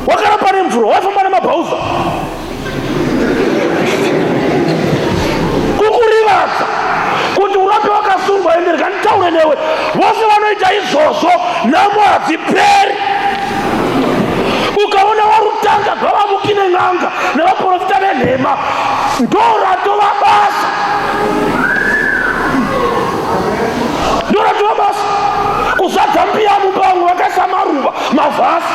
wakarapa nemvura, waifamba nemabhauza kukurivadza kuti urape wakasungwa. Ende rega nditaure newe, vose vanoita izvozvo nhamo hadziperi. Ukaona warutanga gwavamuki nen'anga nevaprofita venhema, ndoratova basa, ndoratova basa kuzadza mbiya mumba. Vamwe vakaisa maruva, mavhasi.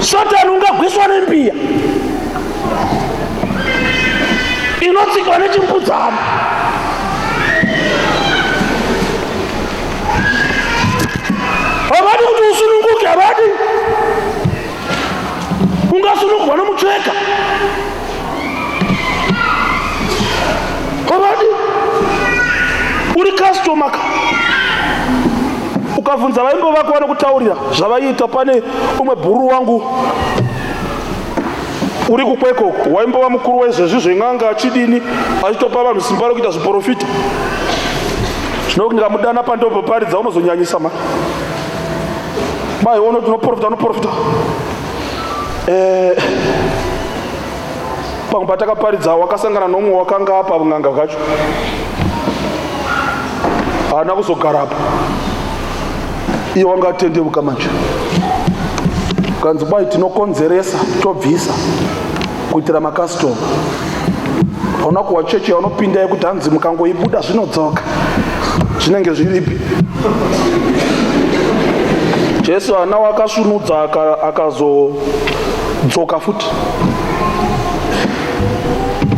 Satani ungagwiswa nembiya inotsikwa nechimbudzana. Havadi kuti usununguke, havadi. Ungasunungurwa nomucheka? Havadi. Uri customer ka. Ukabvunza vaimbo vako vanokutaurira zvavaiita. Pane umwe bhuru wangu uri kukwekoko, waimbova mukuru wezvezvi zven'anga, achidini, achitopa vanhu simba rokuita zviprofita. Zvino ndikamudana pandopaparidza unozonyanyisa ma mai ono tinoprofita, unoprofita. Pamwe patakaparidza wakasangana nomumwe wakanga apa n'anga bwacho, haana kuzogarapo. Iye wanga atendeuka manje, kanzi kwai tinokonzeresa tobvisa kuitira makastoma. Hauna kuwa chechi yaunopinda yekuti hanzi mukangoibuda zvinodzoka, zvinenge zviripi? Jesu haana wakasvinudza akazodzoka futi.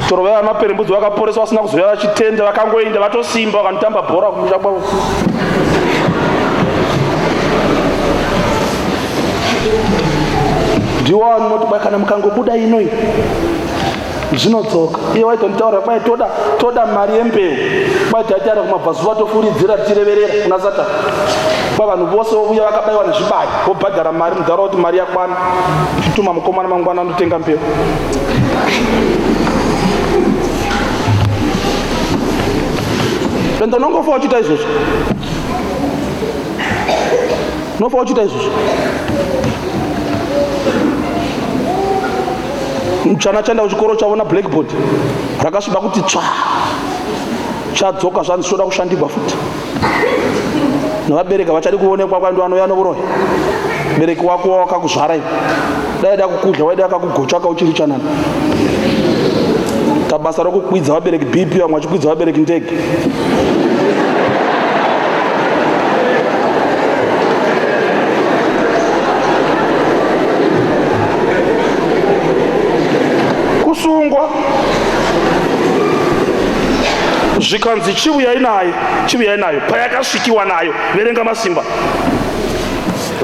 Toro vaya maperembudzi vakaporeswa vasina kuzouya vachitenda, vakangoenda vatosimba, vakanotamba bhora kumusha kwavo. Ndiwo anoti kwai kana mukangobuda inoi zvinodzoka. Iye waitonitaura kwai toda mari yembeu, kwai taitaira kumabvazuva, tofuridzira tichireverera kuna Satani, kwa vanhu vose vovuya vakabaiwa nezvibayo, vobhadhara mari. Mudhara kuti mari yakwana, chituma mukomana mangwana anotenga mbeu. Enda unongofa uchiita izvozvo, unofa uchiita izvozvo. Chana chaenda kuchikoro, chaona blackboard rakasviba kuti tsva, chadzoka, zvanzi choda kushandigwa futi nevabereki. Vachadi kuonekwa kwando anouya novuroyi. Bereki wako wakakuzvara iwe, dai da kukudya waida akakugochaka uchiri chanana. Tabasa rokukwidza vabereki BP, vamwe vachikwidza vabereki ndege. Kusungwa, zvikanzi chiuyai naye, chiuyai nayo. Payakasvikiwa nayo, verenga masimba.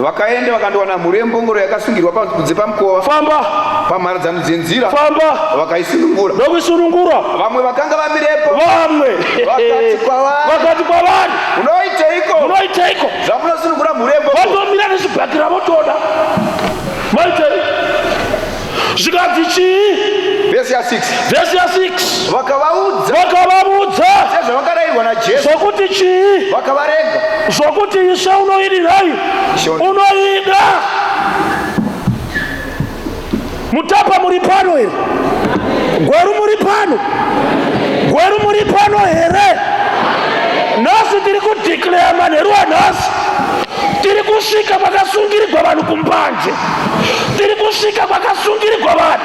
Vakaenda vakandowana mhuru yembongoro yakasungirwa kunze pamukova, Famba. pamharadzano dzenzira. Famba. Vakaisunungura. Ndokuisunungura. Vamwe vakanga vamirepo Vamwe vakati kwavari, vakati kwavari, "Munoiteiko Munoiteiko zvamunosunungura mhuru yembongoro?" Vatomira nezvibhakira, votoda maitei? Zvikanzi chii? Vhesi ya6. Vhesi ya6. Vakavaudza. Vakavaudza. Sezvavakarayirwa naJesu. Zvokuti chii? Vakavarega. Zvokuti Ishe unoidirai? Unoida. Mutapa muri pano here? Gweru muri pano? Gweru muri pano here? Nhasi tiri kudeclare manheru anhasi. Tiri kusvika kwakasungirirwa vanhu kumbanje. Tiri kusvika kwakasungirirwa vanhu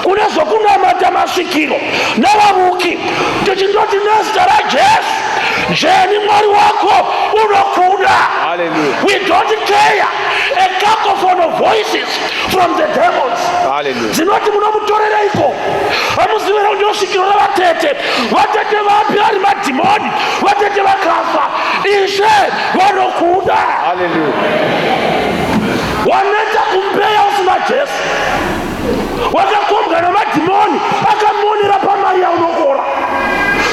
kune zvokunamata masvikiro navavuki tichindoti nezita raJesu jeni Mwari wako unokuda. Hallelujah. We don't care a cacophony of voices from the demons. Hallelujah. Dzinoti munomutorereiko? Hamuzivi here kuti ndosvikiro ravatete? Vatete vapi vari madhimoni? Vatete vakafa. Ishe vanokuda. Hallelujah. Waneta kumbeya usina Jesu. Wakakombwa namadhimoni akamonera pamari yaunokora.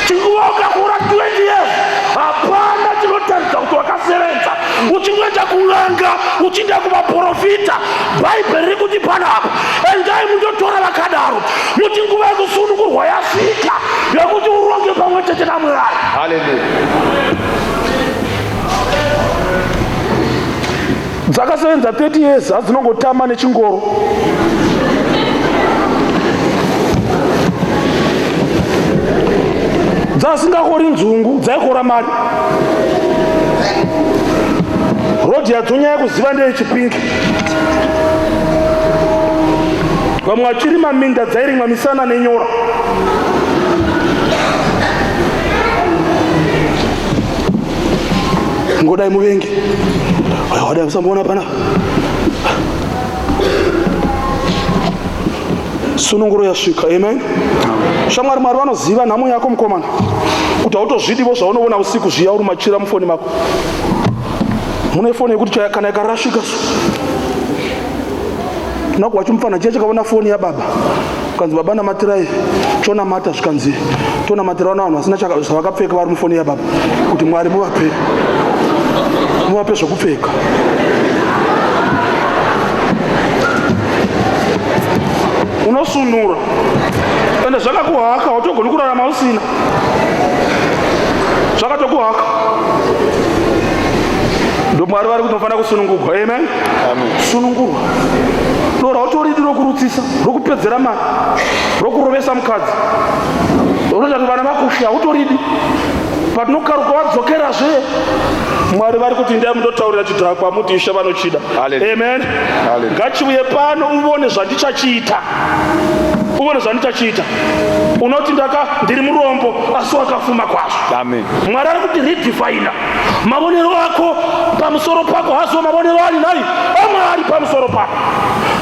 Chinguva ukakora 20 years hapana chinotaridza kuti wakasevenza. Uchingoenda kun'anga, uchienda kuvaprofita. Bhaibheri riri kuti panapa, endai mundotora vakadaro, muti nguva yekusunungurwa yasvika yekuti uronge pamwe chete naMwari. Hallelujah. Dzakasevenza 30 years hadzinongotama nechingoro. Dzasingakori nzungu, dzaikora mari. Rodhi yadzonyanya kuziva ndeyechipingi. Vamwe vachirima minda dzairimwa misana nenyora. Ngodai muvengi. Wadai usamboona pana. Sununguro yasvika. Amen. Shamwari, Mwari vanoziva nhamo yako mukomana. Kuti hautozvidivo zvaunoona usiku zviya uri machira mufoni mako. Mune foni yekuti chaya kana ikarashika so. Nakuwa chimufana chiya chakaona foni yababa. Kanzi baba namatirai chonamata zvikanzi tonamatira vana vanhu vasina zvavakapfeka vari mufoni yababa kuti Mwari muvape muvape zvokupfeka. Unosunura ende zvakakuhaka, hautogoni kurarama usina zvakatokuhaka. Ndo Mwari vari kuti unofanira kusunungurwa. Amen. Amen. Sunungurwa. Doro hautoridi rokurutsisa, rokupedzera mari, rokurovesa mukadzi. Unoita kuti vana vakushe, hautoridi. Patinokaruka wadzokerazve. Mwari vari kuti ndai mundotaurira chidhakwa muti Ishe vanochida. Hallelujah. Amen. Hallelujah. Ngachiuye pano uvone zvandichachiita. Uvone zvandichachiita. Unoti ndaka ndiri murombo asi wakafuma kwazvo. Amen. Mwari ari kuti redefine mavonero ako pamusoro pako, hazo mavonero ari nhai aMwari pamusoro pako.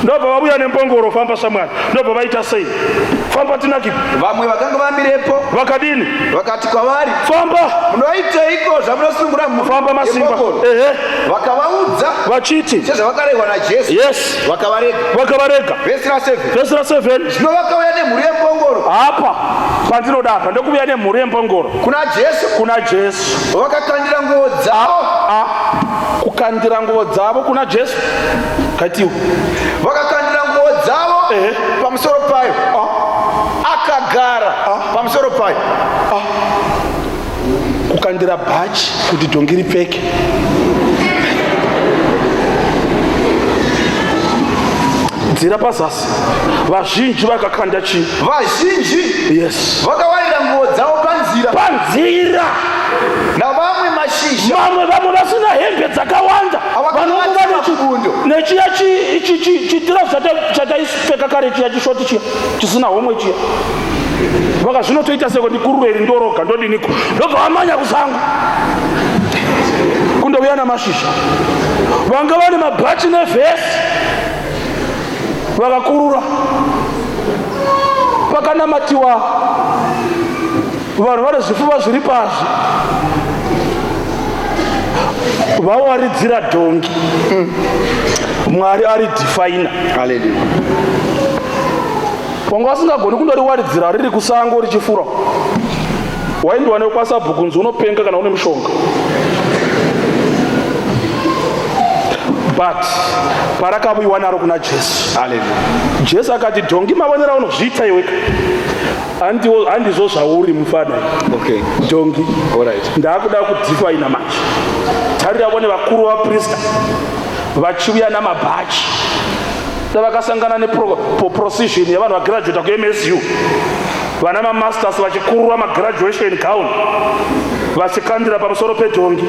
Ndobva vavuya nembongoro, famba shamwari. Ndobva vaita sei? Famba tinakirwa. Vamwe vakanga vamirepo Vakadini? Vakati kwavari, Famba. Munoiteiko zvamunosunungura mhuru Famba masimba. yembongoro? Ehe. Vakavaudza Vachiti. sezvavakarehwa naJesu. Yes. Vakavarega. Vakavarega. Vhesi ra7. Vhesi ra7. Zvino vakauya nemhuru yembongoro Apa pandinoda apa ndokuvuya nemhuru yembongoro kuna Jesu, kuna Jesu. Vakakandira nguo dzavo. A kukandira nguo dzavo kuna Jesu. Kaitiwo. Vakakandira nguo dzavo Ehe. pamusoro payo. Akagara pamusoro payo. Kukandira bhachi kuti dhongi ripfeke. Dzira pazasi. Vazhinji vakakanda chii? Vazhinji Yes. vakawarira nguo dzavo panzira, Panzira. Navamwe mashizha. Vamwe vamwe vasina hembe dzakawanda Avakavata vanongova mafundo. nechiya chitira chataipfeka kare chiya chishoti chiya chisina homwe chiya. Vaka zvinotoita seko ndikurure iri ndoroga ndodiniko. Ndobva vamanya kusango kundouya namashizha. Vanga vane mabhachi nevhesi vakakurura. Pakanamatiwa vanhu vane zvifuva zviri pazvi vawaridzira dhongi. Mwari ari definer. Hallelujah. Wanga vasingagoni kundoriwaridzira riri kusango richifura. Waindiwa nekwasabhuku nzi unopenga kana une mushonga. But parakavuyiwa naro kuna Jesu, Hallelujah. Jesu akati, dhongi, mavonero aunozviita iweka handizvo zvauri, mufana. Dhongi, All right. ndaakuda kudefina manje. Tarira, vone vakuru vaprista vachiuya namabhachi, davakasangana neprocession yevanhu vagraduata kuMSU, vana mamasters vachikurura magraduation gown vachikandira pamusoro pedhongi,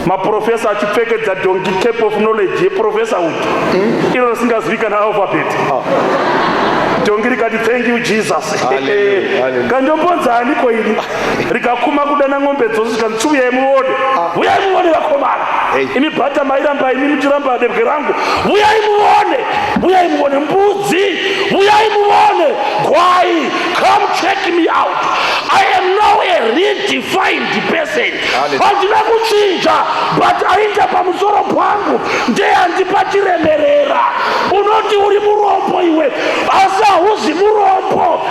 maprofesa achipfekedza dhongi cap of knowledge yeprofessorhood, iro risingazivikana alphabet. Dhongi rikati, "Thank you, Jesus." Hallelujah, hallelujah. Kandombonzani ini rikakuma kudana ng'ombe dzose, zvikanzi, "Chiuyai muone, uyai muone, vakomana." Hey. Imi bhata mairamba, imi muchiramba debwe rangu, uyai muone, uyai muone mbudzi, uyai muone gwai. Come check me out. I am now a redefined person. Hallelujah. Handina kuchinja, but aita pamusoro pangu ndeyandipa chiremerera. Unoti uri murombo iwe, asi hauzi murombo.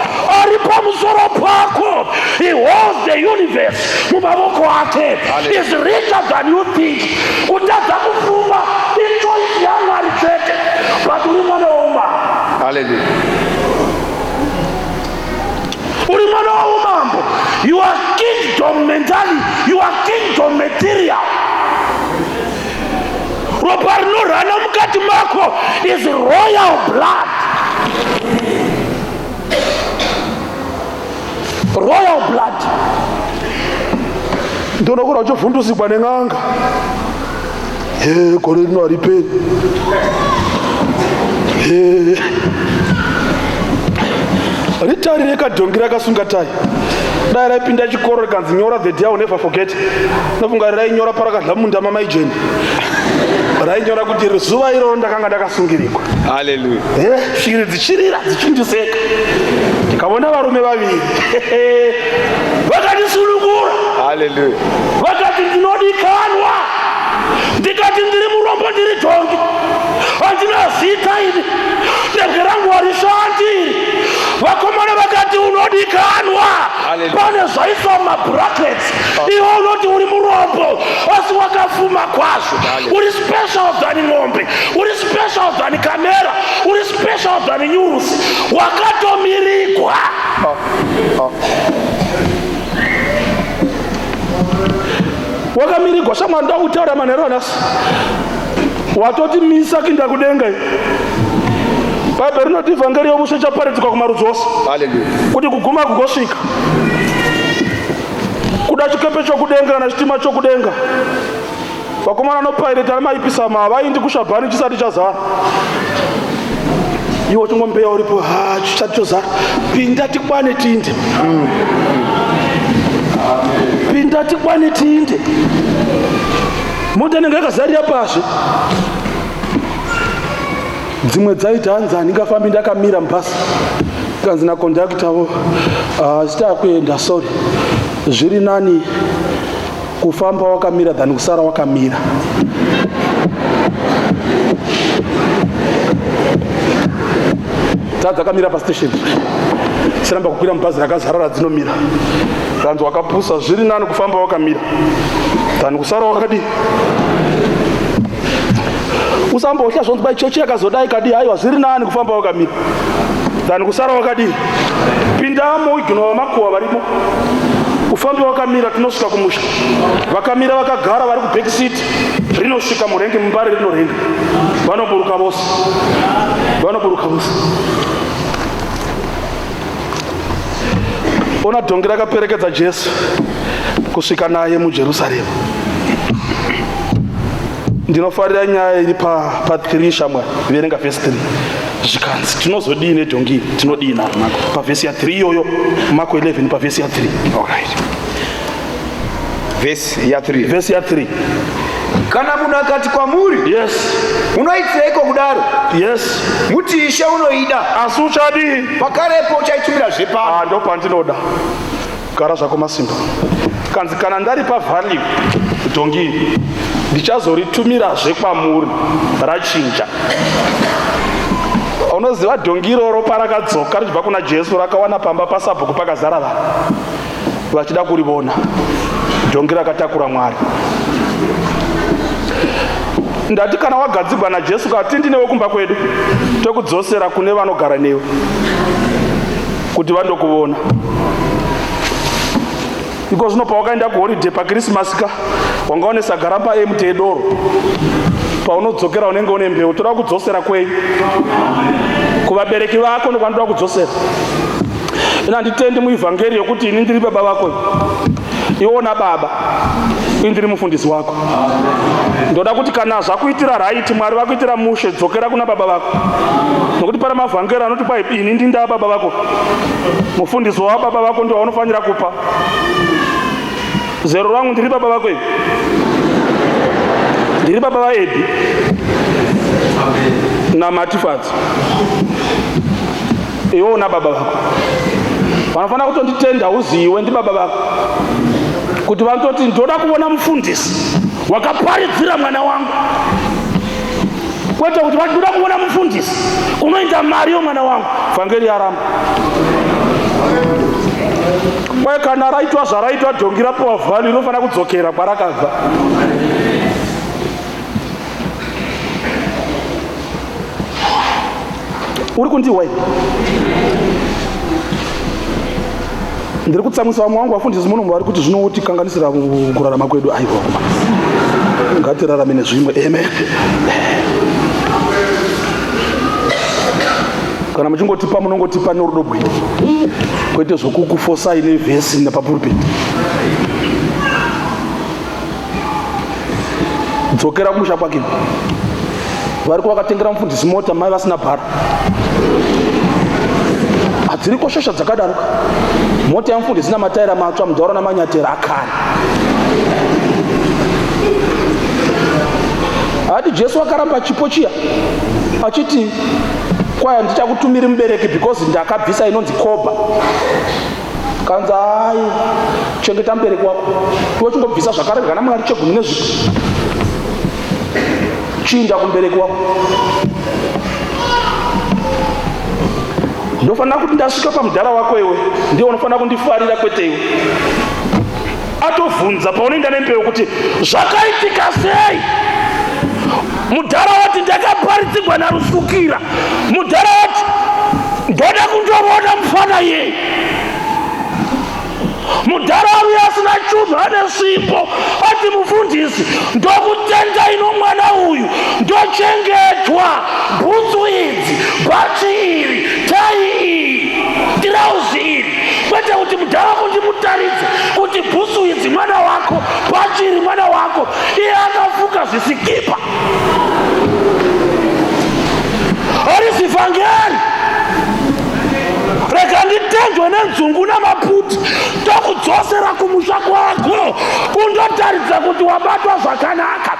Ari pamusoro pako, he holds the universe mumavoko ake. Hallelujah. Is richer than you think. Kutadza kupfuma ichoice yaMwari chete, but uri mwana woumambo. Hallelujah. Uri mwana woumambo. You are kingdom mentally, you are kingdom material. Ropa rinorana mukati mako is royal blood, royal blood. Ndonokura uchivhundusikwa nen'anga, "He, gore rino hariperi." He, ritarire kadhongi rakasunga tai. Dai raipinda chikoro rikanzi, "Nyora the day I will never forget," nofunga rainyora parakadla munda mamaijeni, rainyora kuti zuva iroro ndakanga ndakasungirikwa. Hallelujah. Shiri dzichirira dzichindiseka, ndikaona varume vaviri vakatisunungura. Hallelujah. Vakati ndinodikanwa. Ndikati ndiri murombo, ndiri dhongi, handina zita ini, debwe rangu harishandi iri. Vakomana vakati unodikanwa. Hallelujah. Pane zvaiswa mumabrackets. Iwe unoti uri murombo, asi wakafuma kwazvo. Uri special than ng'ombe, uri special than kamera, uri special than nyurusi. Wakatomirigwa, wakamirigwa. Shamwari, ndoda kutaura manheru anhasi, watoti misa kuinda kudenga. Bhaibheri rinoti vhangeri yomushe ichaparidzwa kumarudzi ose, Hallelujah. kuti kuguma kugosvika. Kuda chikepe chokudenga kana chitima chokudenga, vakomana anopaireta nemaipisa havaindi kushabhani chisati chazara. Iwe chingombeya uripo, ha, chisati chozara, pinda tikwane tiinde, pinda tikwane tiinde. Mota inenge yakazarira pazhe. Dzimwe dzaiti, hanzi, "Handingafambi ndakamira mubhasi." Kanzi nakondakta vo, "Chitakuenda, sorry." Zviri nani kufamba wakamira than kusara wakamira. Dzakamira pastation, chiramba kukwira mubhazi rakazara radzinomira. Kanzi, "Wakapusa, zviri nani kufamba wakamira than kusara wakadii." Usambotya zvonzi bai chechi yakazodai kadii. Haiwa, zviri nani kufamba wakamira than kusara wakadii. Pindamo, ignore makuwa varimo, ufambe wakamira, tinosvika kumusha. Vakamira vakagara vari kubackseat, rinosvika murenge mumbare, rinorenga, vanoburuka vose, vanoburuka vose. Ona dhongi rakaperekedza Jesu kusvika naye muJerusarema. Ndinofarira nyaya iri pa3. Shamwari, verenga vhesi 3. Zvikanzi, "Tinozodii nedhongi iri? Tinodii naro?" Pavhesi ya3 iyoyo, Mako 11, pavhesi ya3. All right. Verse ya3. Vhesi ya3. Kana munhu akati kwamuri, "Unoitireiko kudaro?" Muti, "Ishe unoida." Asi uchadii? Pakarepo uchaitumirazve pano. Ah, ndo pandinoda. Gara zvako, masimba. Kanzi, "Kana ndaripa value dhongi iri, ndichazoritumirazve kwamuri rachinja." Unoziva, dhongi iroro parakadzoka richibva kuna Jesu, rakawana pamba pasabhuku pakazara vanhu vachida kurivona. Dhongi rakatakura Mwari. Ndati kana wagadzigwa naJesu ka tindi newe kumba kwedu tokudzosera kune vanogara newe kuti vandokuvona. Iko zvino pawakaenda kuholiday paKirisimasi ka wanga une saga ramba empty yedoro. Paunodzokera unenge une mbeu toda kudzosera kwenyu. Kuvabereki vako ndokwanoda kudzosera. Ini handitendi muivhangeri yokuti ini ndiri baba vako. Iwe una baba. Ini ndiri mufundisi wako. Ndoda kuti kana zvakuitira right Mwari vakuitira mushe dzokera kuna baba vako. Nokuti pana mavhangeri anoti kwai ini ndinda baba vako. Mufundisi wababa vako ndiwo waunofanira kupa. Zero rangu ndiri baba vako ivi. Ndiri baba vaEdhi. Namatifadzi. Iwe una baba vako. Vanofanira kutonditenda uziwe ndi baba vako. Kuti vanototi ndoda kuona mufundisi wakaparidzira mwana wangu. Kwete kuti vati ndoda kuona mufundisi kunoita mari yomwana wangu. Vhangeri yaramba. Kwai kana raitwa zvaraitwa dhongi rapiwa value rinofanira kudzokera kwarakabva. Uri kundihwa iwe? Ndiri kutsamwisa vamwe vangu vafundisi muno vari kuti zvinotikanganisira kurarama kwedu. Aiwa, ngatirarame nezvimwe. Amen. Kana muchingotipa munongotipa nerudo bwino, kwete zvokukufosai nevhesi nepapurupeti. Dzokera kumusha kwake. Variko vakatengera mufundisi mota mai vasina bhara. Hadziriko shosha dzakadaro. Mota yamufundisi namataira matsva mudhaura namanyatera akare. Hati Jesu akaramba chipo chiya achiti kwaya ndichakutumiri mubereki because ndakabvisa inonzi koba. Kanzi hai chengeta mubereki wako iwe chingobvisa zvakarega naMwari chegumi nezvipo chiinda kumubereki wako. Ndofanira kuti ndasvika pamudhara wako iwe ndiye unofanira kundifarira kwete iwe. Atovhunza paunoenda nembeu kuti zvakaitika sei? Mudhara wati ndakaparidzigwa naRusukira. Mudhara wati ndoda kundoona mufana iyeye. Mudhara aruya asina chunhu ane svimbo ati mufundisi ndokutenda ino mwana uyu ndochengetwa bhutsu idzi bhachi iri tai iyi tirauzi iri kwete kuti mudhara wako ndimutaridze kuti bhutsu idzi mwana wako bhachi iri mwana wako iye akafuka zvisikipa harisi vhangeri rega nditendwe nenzungu namaputi tokudzosera kumusha kwako undotaridza kuti wabatwa zvakanaka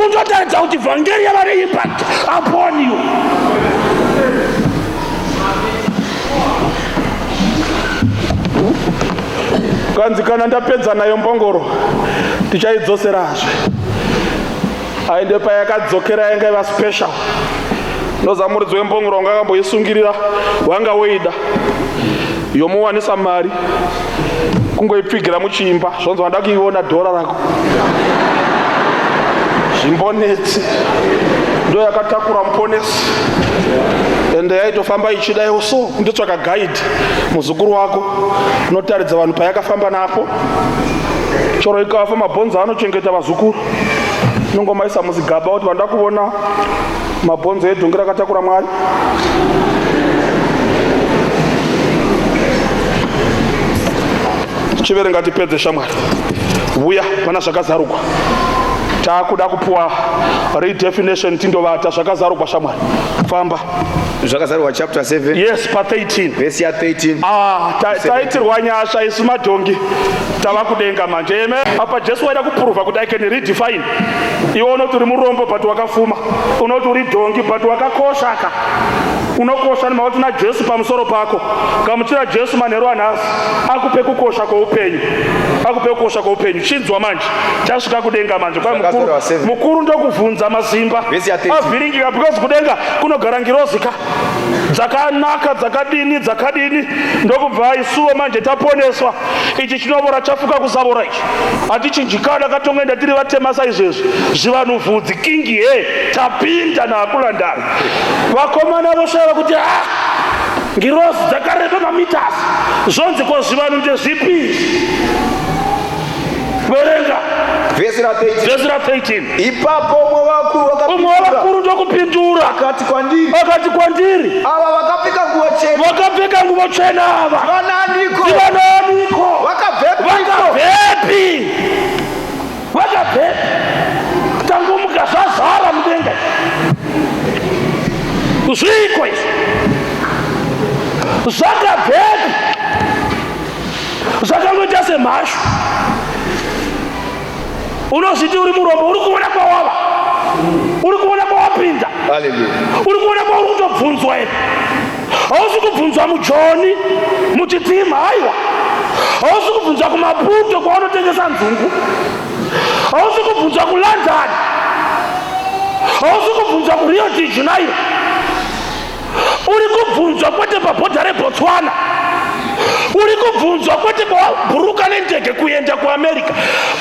undotaridza kuti vhangeri yava neimpact upon you. Kanzi kana ndapedza nayo mbongoro tichaidzoserazve. Aende payakadzokera yanga iva special. Ndoza muridzi wembongoro wanga akamboisungirira wanga woida yomuwanisa mari kungoipfigira muchiimba zvonzi wanda kuiona dhora rako zvimbonetsi ndo yakatakura muponesi ende yaitofamba ichidaiwo so kundotsvaka guide muzukuru wako unotaridza vanhu payakafamba napo choro ikafa mabhonzo anochengeta vazukuru inongomaisa muzigaba kuti vanoda kuona mabhonzo edhongi rakatakura Mwari. Chiverenga tipedze shamwari. Vuya pana zvakazarugwa. Takuda kupuwa redefinition tindovata zvakazarugwa shamwari. Famba. Zvakazarurwa chapter 7. Yes, pa 13. Verse ya 13. Ah, taitirwa nyasha isu madhongi. Tava kudenga manje. Amen. Apa Jesu waida kuprova kuti I can redefine. Iwe unoti uri murombo but wakafuma. Unoti uri dhongi but wakakosha ka. Unokosha nemakuti una Jesu pamusoro pako. Gamuchira Jesu manheru anhasi akupe kukosha kweupenyu. Akupe kukosha kweupenyu. Chinzwa manje. Tasvika kudenga manje. Kwai Mukuru, Zvakazarurwa 7. mukuru ndokubvunza masimba Vhesi ya 13. avhiringika because kudenga kunogara ngirozi ka dzakanaka dzakadini dzakadini ndokubva isuwo manje taponeswa ichi chinovora chafuka kusavora ichi hatichinjikana katongoenda tiri vatema saizvezvi zvivanhu vhudzi kingi he tapinda naakulandana vakomana voshaya kuti ah ngirozi dzakareba mamitasi zvonzi ko zvivanhu ndezvipi izvi verenga Vhesi ra 13. vhesi ra 13 Ipapo umwe wavakuru umwe wakapindura wavakuru ndokupindura akati kwandiri, akati kwandiri ava vakapfeka nguo chena vakapfeka nguvo tsvena ava vananiko? ndivananiko Vakabvepiko? vakabvepi vakabvepi tangomuka zvazara mudenga zviiko izvi zvakabvepi zvakangoita semhashu unozviti uri murombo uri kuona kwawava uri kuona kwawapinda Haleluya. uri kuona kwauri kutobvunzwa here hausi kubvunzwa mujoni muchitima haiwa hausi kubvunzwa kumaputo kwaunotengesa nzungu hausi kubvunzwa kulondon hausi kubvunzwa kurio de janeiro uri kubvunzwa kwete pabhodha rebotswana uri kubvunzwa kwete kwawabhuruka nendege kuenda kuamerica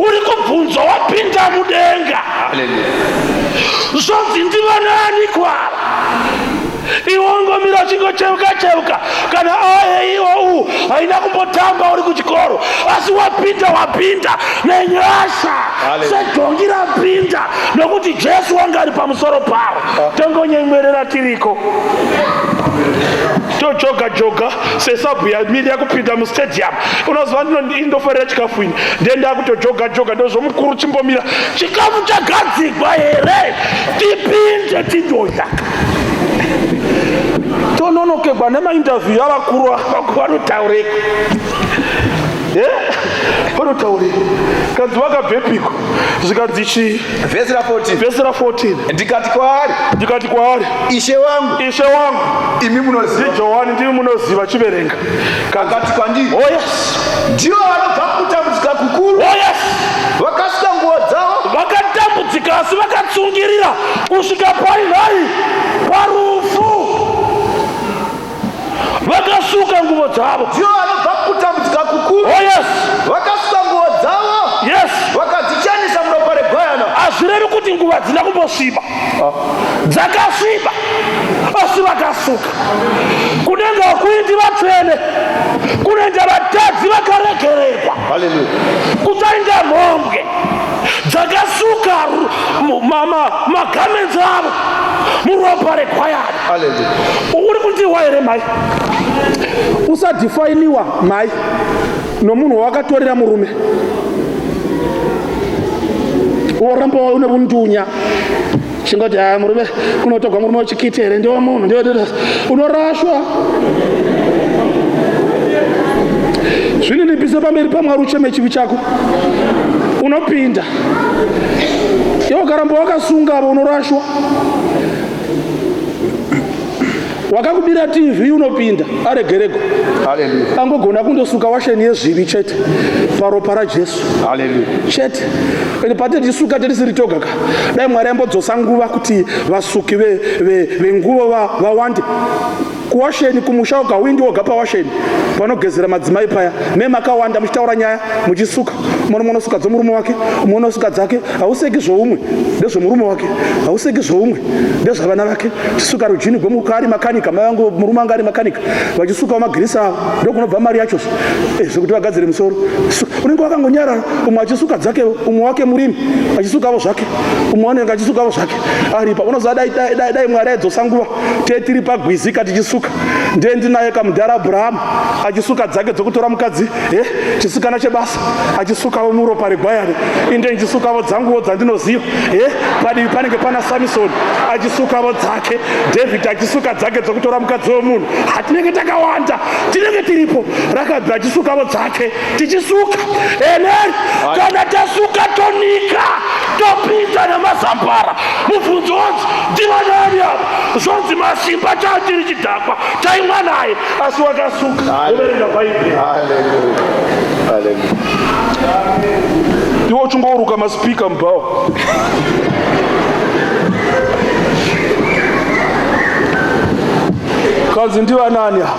uri kubvunzwa wapinda mudenga Haleluya. zvonzi ndivanani kwava iwe ungomira uchingocheuka cheuka kana a e i o u haina kumbotamba uri kuchikoro asi wapinda wapinda nenyasha Hallelujah. sedhongi rapinda nokuti jesu wanga ari pamusoro paro tongonyemwerera tiriko tojoga joga sesabhu yamiri yakupinda mustadium unoziva ndinofarira chikafu ini ndenda kutojoga joga ndozvomukuru chimbomira chikafu chagadzigwa here tipinde tindodya tononokegwa nemainterview avakuru vanotaureko vanotaureko kanzi vakabvepiko zvikanzi chii Vhesi ra 14. vhesi ra 14 Ndikati kwaari, ndikati kwaari Ishe wangu, ishe wangu imi munoziva. ndijohani ndimi munoziva chiverenga kanzi Akati kwandiri, oh yes ndivo vanobva kutambudzika kukuru, oh yes vakasuka nguo dzavo vakatambudzika asi vakatsungirira kusvika painhai parufu vakasuka nguvo dzavo ndivo vanobva kutambudzika kukuru, oh yes vakasuka nguo dzavo yes vakadzichenesa muropa regwayana. hazvirevi kuti nguva hadzina kumbosviba dzakasviba asi vakasuka kunenge hakuindi vatsvene kunoenda vatadzi vakaregererwa Haleluya. kuchaenda mhombwe dzakasuka magarments avo muropa regwayana Haleluya. uri kundiwa here mhai usadhifainiwa mhai nomunhu wawakatorera murume woramba une undunya chingoti ha murume kunotogwa murume wechikiti here ndewe munhu ndewe unorashwa zvininipise pamberi pamwari ucheme chivi chako unopinda iwe ukaramba wakasungavo unorashwa wakakubira tv unopinda aregerego Haleluya. angogona kundosuka washeni yezvivi chete paropa rajesu Haleluya. chete ende patetisuka tetisiri toga ka dai mwari ambodzosa nguva kuti vasuki venguvo vawande kuwasheni kumusha uga windi woga pawasheni panogezera madzimai paya me makawanda muchitaura nyaya muchisuka umwe unosuka dzomurume wake umwe unosuka dzake hauseki zvoumwe ndezvomurume wake hauseki zvoumwe ndezvavana vake chisuka rujini gwemuka ari makanika mai vangu murume anga ari makanika vachisukawo magirisi avo ndokunobva mari yacho zvekuti vagadzire musoro unenge wakangonyarara umwe achisuka dzake umwe wake murimi achisukavo zvake umwe anenge achisukavo zvake aripa unoziva dai, dai, dai, dai mwari aidzosa nguva tee tiri pagwizi katichisuka ndiye ndinaye kamudhara abrahamu achisuka dzake dzokutora mukadzi e chisikana chebasa achisukavo muropa regwayana inde ndichisukavo dzanguwo dzandinoziva e padivi panenge pana samisoni achisukavo dzake david achisuka dzake dzokutora mukadzi wemunhu hatinenge takawanda tinenge tiripo rakabva achisukavo dzake tichisuka amen kana tasuka tonika topinda namazambara mubvunzo wanzi ndivanani ava zvonzi masimba chaachiri chidhakwa taimwa naye asi wakasuka uverenga bhaibheri Haleluya. Haleluya. iwe Iwe uchingouruka maspeaker mubhawa. Kanzi ndivanani ava?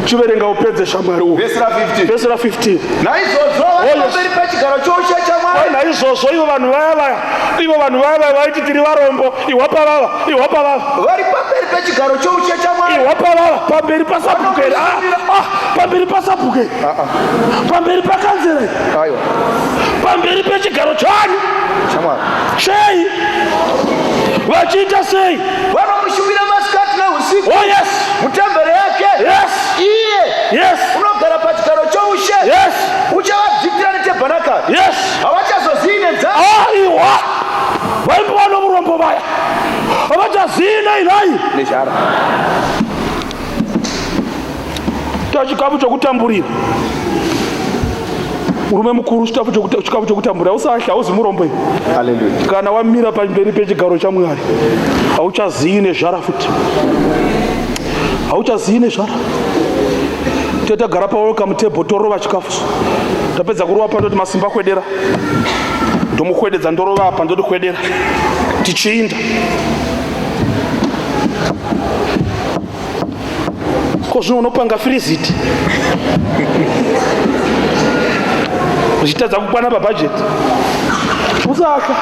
Chiverenga upedze shamwari uyu. Vhesi ra15. Vhesi ra15. Naizvozvo vari Oh, yes. pamberi pechigaro choushe chamwari. Wai naizvozvo ivo vanhu vaya vaya ivo vanhu vaya vaya vaiti tiri varombo ihwa pavava ihwa pavava Vari pamberi pechigaro choushe chamwari. ihwa pavava pamberi pasabhuku here Ah, ah, pamberi pasabhuku here pamberi pakanzera here Aiwa. Pamberi pechigaro chani? Chamwari. Chei? Vachiita sei? Vanomushumira masikati neusiku. Oh yes. Mutembere yake. Yes. Iye. Yes. Unogara pachigaro choushe. Yes. Uchavadzitira netebhanakari. Yes. Havachazoziyi nenzara. Aiwa. Vaimbova nomurombo vaya. Havachaziyi nei nhai? Nezhara. Ta chikafu chokutamburira. Murume mukuru chikafu chikafu chokutamburira usahla hauzi murombo iwe. Hallelujah. Kana wamira pamberi pechigaro chaMwari hauchaziyi nezvara futi. Hauchaziyi nezvara. Tetagara pawelcome table torova chikafu. Tapedza kurova pandoti masimba kwedera. Ndomukwededza ndorova apa ndoti kwedera. Tichiinda. Ko zvino unopanga firiziti uchitadza kukwana pabhajeti usaka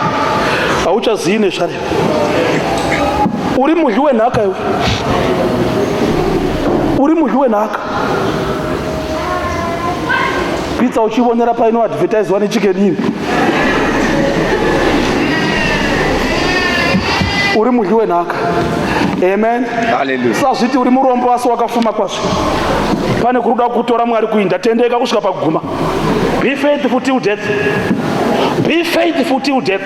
hauchazii nezvareva uri mudyi wenhaka iwe uri mudyi wenhaka pizza uchivonera paino advertiswa nechicken inn uri mudyi wenhaka amen sazviti uri murombo asi wakafuma kwazvo pane kuri kuda kutora mwari kuinda tendeka kusvika pakuguma be faithful till death be faithful till death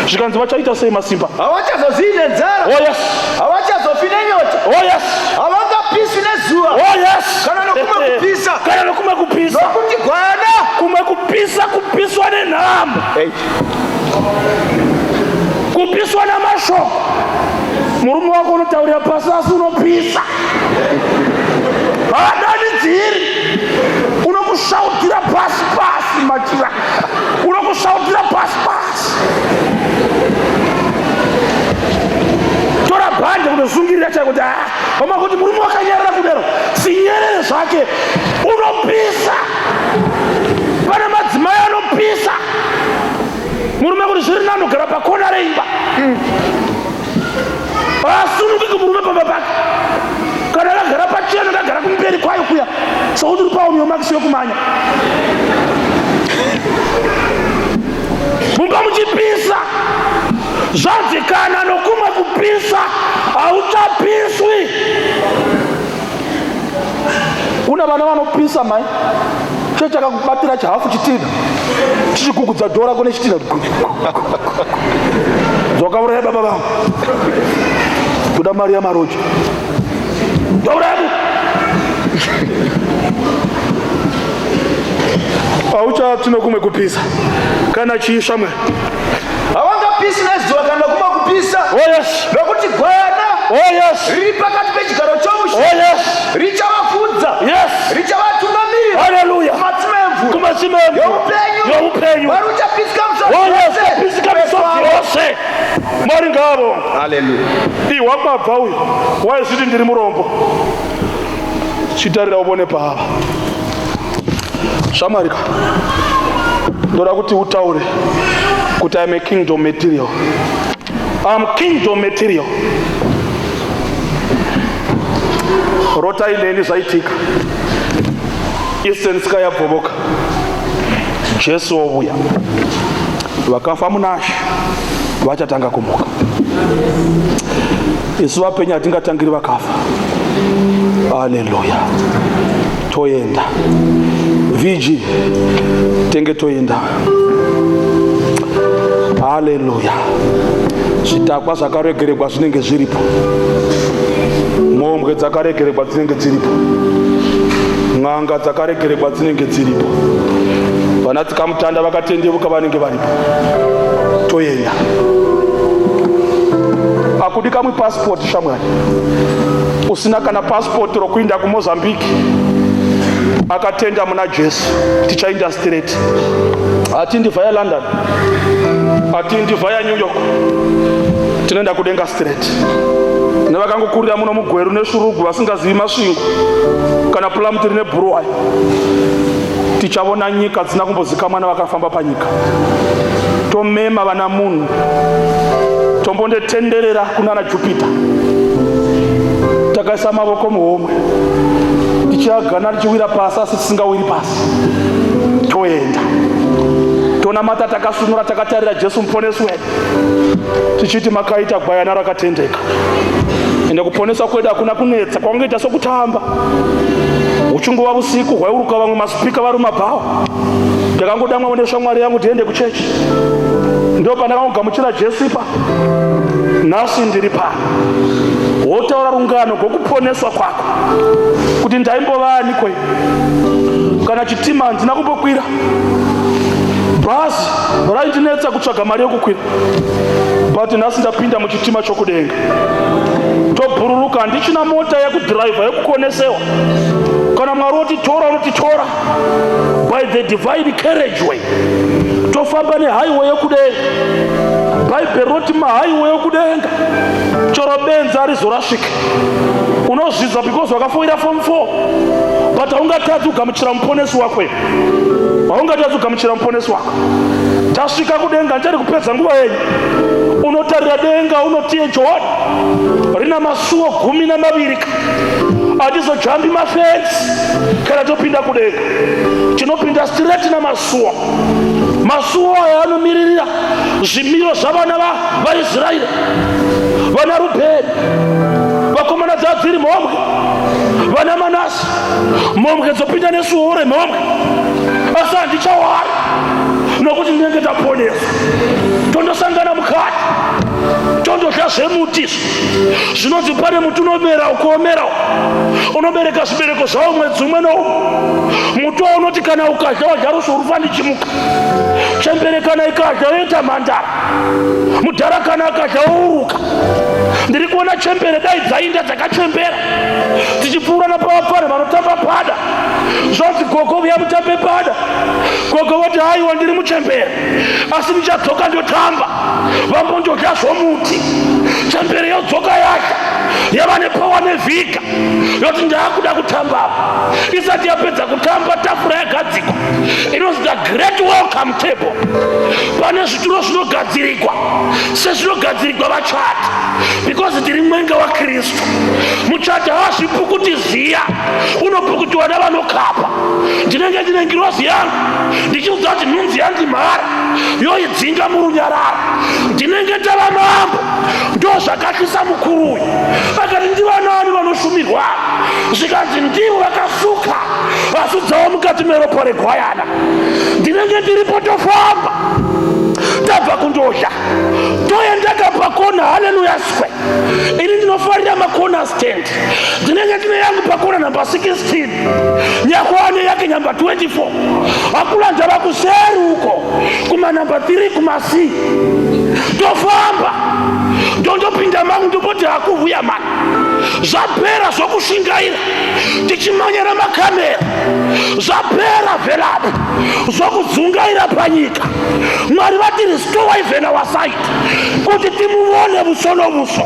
zvikanzi vachaita sei masimba Havachazoziyi nenzara. Oh yes. Havachazofi nenyota. Oh yes. Havangapiswi nezuva. Oh yes. Kana nokumwe kupisa. Kana nokumwe kupisa. Nokuti gwayana. Kumwe kupisa kupiswa nenhamo. Kupiswa namashoko. Murume wako unotaurira pasi asi unopisa. Haadanidziri. Unokushautira pasi pasi machira. Unokushautira pasi pasi. Tora bhande kunosungirira chaiko kuti ah, vama kuti murume wakanyarara kudero. Sinyerere zvake. Unopisa. Pane madzimai anopisa. Murume kuti zviri nani kugara pakona reimba. Haasununguki murume pamba pake. Kana akagara pachena akagara kumberi kwayo kuya. Sokuti uri pauni yomakisi yokumanya. Mumba muchipisa. Zvanzi kana nokumwe kupisa hauchapiswi. Kuna vana vanopisa mai. Che chakakubatira chahafu chitina. Chichigugudza dhora kune chitina. Dzoka uraya baba vangu. Kuda mari yamaroja. Ndouraya munhu. Hauchatsvi nokumwe kupisa. Kana chii shamwari? Havangapisi nezuva kana nokumwe kupisa. Oh yes. Nokuti gwayana Oh yes. riri pakati pechigaro choushe. Oh yes. Richavafudza. Yes. Richavatungamirira. Hallelujah. Kumatsime emvura. Kumatsime emvura. Youpenyu. Youpenyu. Mwari uchapisika misodzi Oh yes. yose. Uchapisika misodzi yose. Mwari ngaavonge. Hallelujah. Ihwa kwabva uyu. Waizviti ndiri murombo. Chitarira uvone paava. Shamwari ka. Ndoda kuti utaure kuti I'm a kingdom material. I'm kingdom material. Rotai neni zvaitika. Eastern sky yabvovoka. Jesu ovuya. Vakafa munashe vachatanga kumuka. Isu vapenyu hatingatangiri vakafa. Haleluya. Toenda. VG tenge toenda. Haleluya. Zvitakwa zvakaregeregwa zvinenge zviripo. Mhombwe dzakaregeregwa dzinenge dziripo. N'anga dzakaregeregwa dzinenge dziripo. Vana tsikamutanda vakatendevuka vanenge varipo. Toenda. Akudi kamwe passport shamwari. Usina kana passport rokuinda kuMozambique. Akatenda muna Jesu, tichainda straight. Hatindi via London, hatindi via New York, tinoenda kudenga straight. Nevakangokurira muno muGweru neShurugwi, vasingazivi Masvingo kana Plumtree neBuruwayo, tichavona nyika dzisina kumbozikamwa navakafamba panyika. Tomema vana munhu, tombondetenderera kunana Jupiter, takaisa mavoko muhomwe, tichiagana tichiwira pasi asi tisingawiri pasi. Toenda tonamata takasunura, takatarira Jesu Muponesi wedu, tichiti, "Makaita gwayana rakatendeka." Ende kuponesa kwedu hakuna kunetsa, kwangoita sokutamba. Uchingova usiku hwaiuruka vamwe masipika vari mumabhawa. Ndakangodamwawo neshamwari yangu, tiende kuchechi. Ndo pandakangogamuchira Jesu ipa. Nhasi ndiri pano. Wotaura rungano rwokuponeswa kwako kuti ndaimbova ani kwei. Kana chitima handina kumbokwira, bhazi raindinetsa kutsvaga mari yokukwira, but nhasi ndapinda muchitima chokudenga, tobhururuka. Handichina mota yekudhiraivha yekukonesewa. Kana Mwari otitora, unotitora by the divine carriageway. Tofamba nehighway yekudenga. Bhaibheri roti mahighway yokudenga chero benzi arizorasvike. Unozvidza because wakafoira form 4, but haungatadzi kugamuchira Muponesi wako. Haungatadzi kugamuchira Muponesi wako. Tasvika kudenga, ndichari kupedza nguva yenyu. Unotarira denga, unotiye Johani rina masuo 12. Hatizojambi mafensi kana topinda kudenga, tinopinda straight namasuo. Masuo aya anomiririra zvimiro zvavana vaIsraeri, vana Rubheni, vakomana dzadziri mhombwe, vana Manasi, mhombwe dzopinda nesuo remhombwe. Asi handichawari nokuti ndinenge taponeswa. Tondosangana mukati, tondodya zvemuti. Zvinonzi pane muti unomera, ukuomera, unobereka zvibereko zvawo mwedzi umwe noumwe. Muti waunoti kana ukadya, wadya rusvo rufa ndichimuka. Chembere kana ikadya, yoita mhandara. Mudhara kana akadya, ouruka. Ndiri kuona chembere dai dzainda dzakachembera, tichipfuura napavapfana vanotamba pada. Zvanzi, "Gogo, vuya mutambe pada." Gogo voti, "Haiwa, ndiri muchembere, asi ndichadzoka ndotamba." Vambondodya zvomuti, chembere yodzoka, yadya, yava nepower nevigour, yoti, "Ndaakuda kutambapo." Isati yapedza kutamba, tafura yagadzikwa, inonzi the great welcome table. Pane zvituro zvinogadzirikwa sezvinogadzirikwa vachati, because tiri mwenga waKristu. Muchati haazvipukuti ziya, unopukutiwa navanokapa. Ndinenge ndine ngirozi yangu, ndichiudza kuti nhunzi yandimhara, yoidzinga murunyararo. Ndinenge tava mambo. Ndo zvakatyisa mukuru uyu. Akati, "Ndivanani vanoshumirwa?" Zvikanzi, "Ndivo vakasuka vasu dzavo mukati meropa regwayana." Ndinenge ndiripo. Tofamba, tabva kundodya, toendaka pakona, Haleluya Square. Ini ndinofarira makona stand. Ndinenge ndine yangu pakona namba 16, nyakwane yake namba 24, hakula ndava kuseri uko kumanamba 3 kuma C. Tofamba, ndondopinda mangu, ndopoti hakuvuya mani. Zvapera zvokushingaira tichimanyana makamera, zvapera vhelapo zvokudzungaira panyika. Mwari vati restore even our sight kuti timuvone buso nobuso.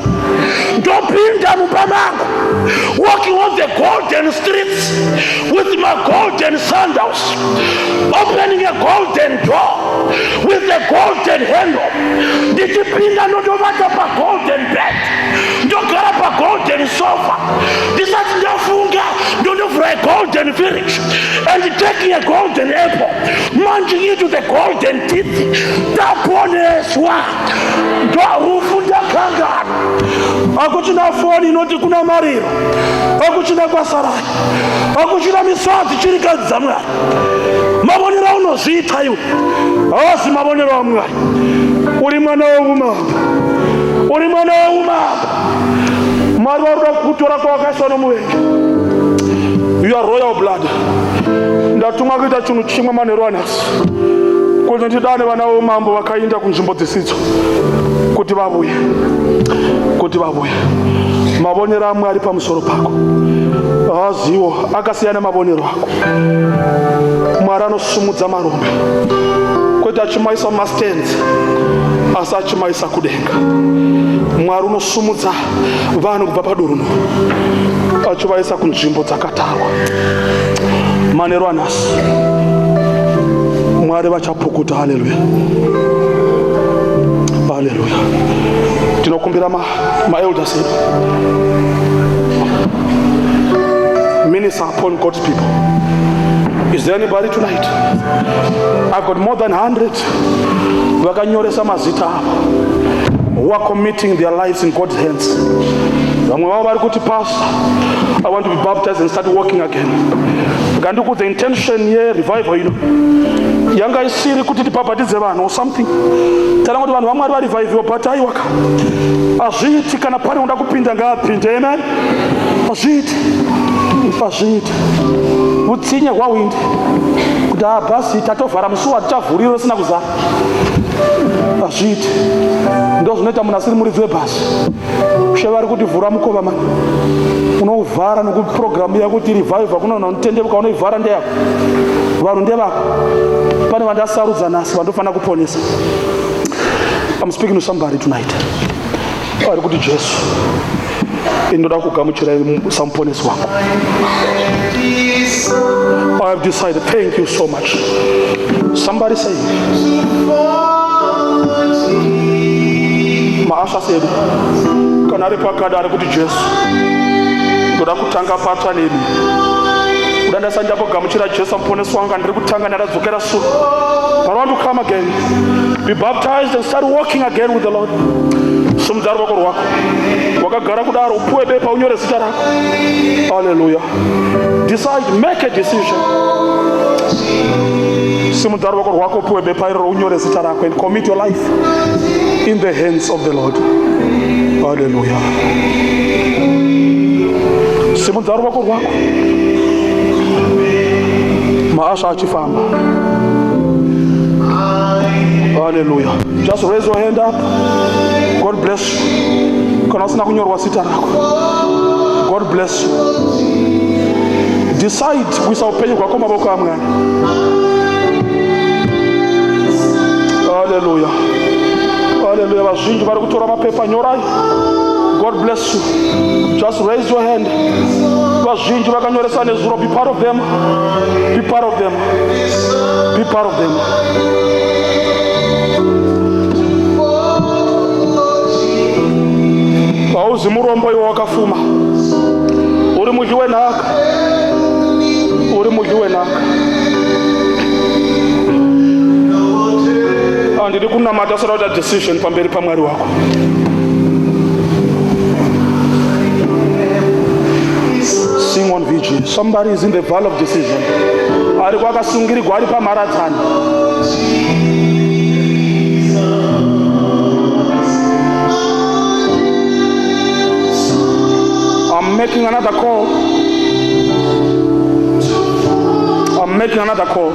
Ndopinda mumba mangu, walking on the golden streets with my golden sandals, opening a golden door with a golden handle. Ndichipinda, ndondovata pagolden bed, ndogara pagolden sofa. Ndisati ndafunga, ndondovhura a golden fridge and taking a golden apple, munching into the golden teeth. Taponeswa, rufu ndakangana. Hakuchina foni inoti kuna mariro, hakuchina kwasarai, hakuchina misodzi. Chirikadzi dzaMwari, mavonero aunozviita iwe haasi mavonero aMwari. Uri mwana weumambo, uri mwana weumambo. Mwari vari kuda kukutora kwawakaiswa nomuvengi. You are royal blood. Ndatumwa kuita chinhu chimwe manheru anhasi. Kuti ndidane vana voumambo vakainda kunzvimbo dzisidzo kuti vavuye, kuti vavuye. Mavonero aMwari pamusoro pako haaziwo akasiyana mavonero ako. Mwari anosumudza marombe kwete achimaisa mumastands, asi achimaisa kudenga. Mwari unosumudza vanhu kubva padurunuru achivaisa kunzvimbo dzakatarwa. Manheru anhasi Mwari vachapukuta. Haleluya, haleluya. Tinokumbira maelders edu, minister upon God's people. Is there anybody tonight? I've got more than 100 vakanyoresa mazita avo, who are committing their lives in God's hands. Vamwe vavo vari kuti, "Pastor, I want to be baptized and start walking again." Ngandikudze, intention yerevival ino yanga isiri kuti tibhabhatidze vanhu or something. Tana kuti vanhu vaMwari varevivhiwa, but aiwaka, hazviiti. Kana pane unoda kupinda, ngaapinde. Amen. Hazviiti, hazviiti. Utsinye hwahwindi kuti abhasi tatovhara musuwo, hatichavhuriro risina kuzara. Hazviiti. Ndo zvinoita munhu asiri muridzi webhasi. She vari kuti, "Vhura mukova mani." Unouvhara nokupurogiramu yakuti revival kuna vanhu vanotendeuka. Unoivhara, ndeyako, vanhu ndevako. Pane vandasarudza nhasi vandofanira kuponesa. I'm speaking to somebody tonight ari kuti, "Jesu, inoda kugamuchirai samuponesi wangu. I have decided." Thank you so much. Somebody say, maushers edu, kana ari pakada ari kuti, "Jesu, ndoda kutanga patsva nemi. Kuda ndasati ndambogamuchira Jesu muponesi wangu, ndiri kutanga, ndadadzokera sure, but I want to come again, be baptized and start walking again with the Lord." Simudza ruoko rwako wakagara kudaro, upuwe bepa, unyore zita rako. Haleluya. Decide, make a decision. Simudza ruoko rwako, upuwe bepa iroro, unyore zita rako and commit your life in the hands of the Lord. Haleluya. Simudza ruoko rwako, maushers achifamba. Haleluya. Just raise your hand up. God bless you. Kana usina kunyorwa zita rako, God bless you. Decide kuisa upenyu hwako mavoko aMwari. Haleluya, haleluya. Vazhinji vari kutora mapepa, nyorai. God bless you. Just raise your hand. Vazhinji vakanyoresa nezuro, be part of them, be part of them, be part of them. Hauzi murombo iwe, wakafuma, uri mudyi wenhaka, uri mudyi wenhaka. Handidi kunamata usada kuita decision pamberi paMwari wako. Sing on, VG. Somebody is in the valley of decision, ari kwakasungirirwa, ari pamharadzano. I'm making another call. I'm making another call.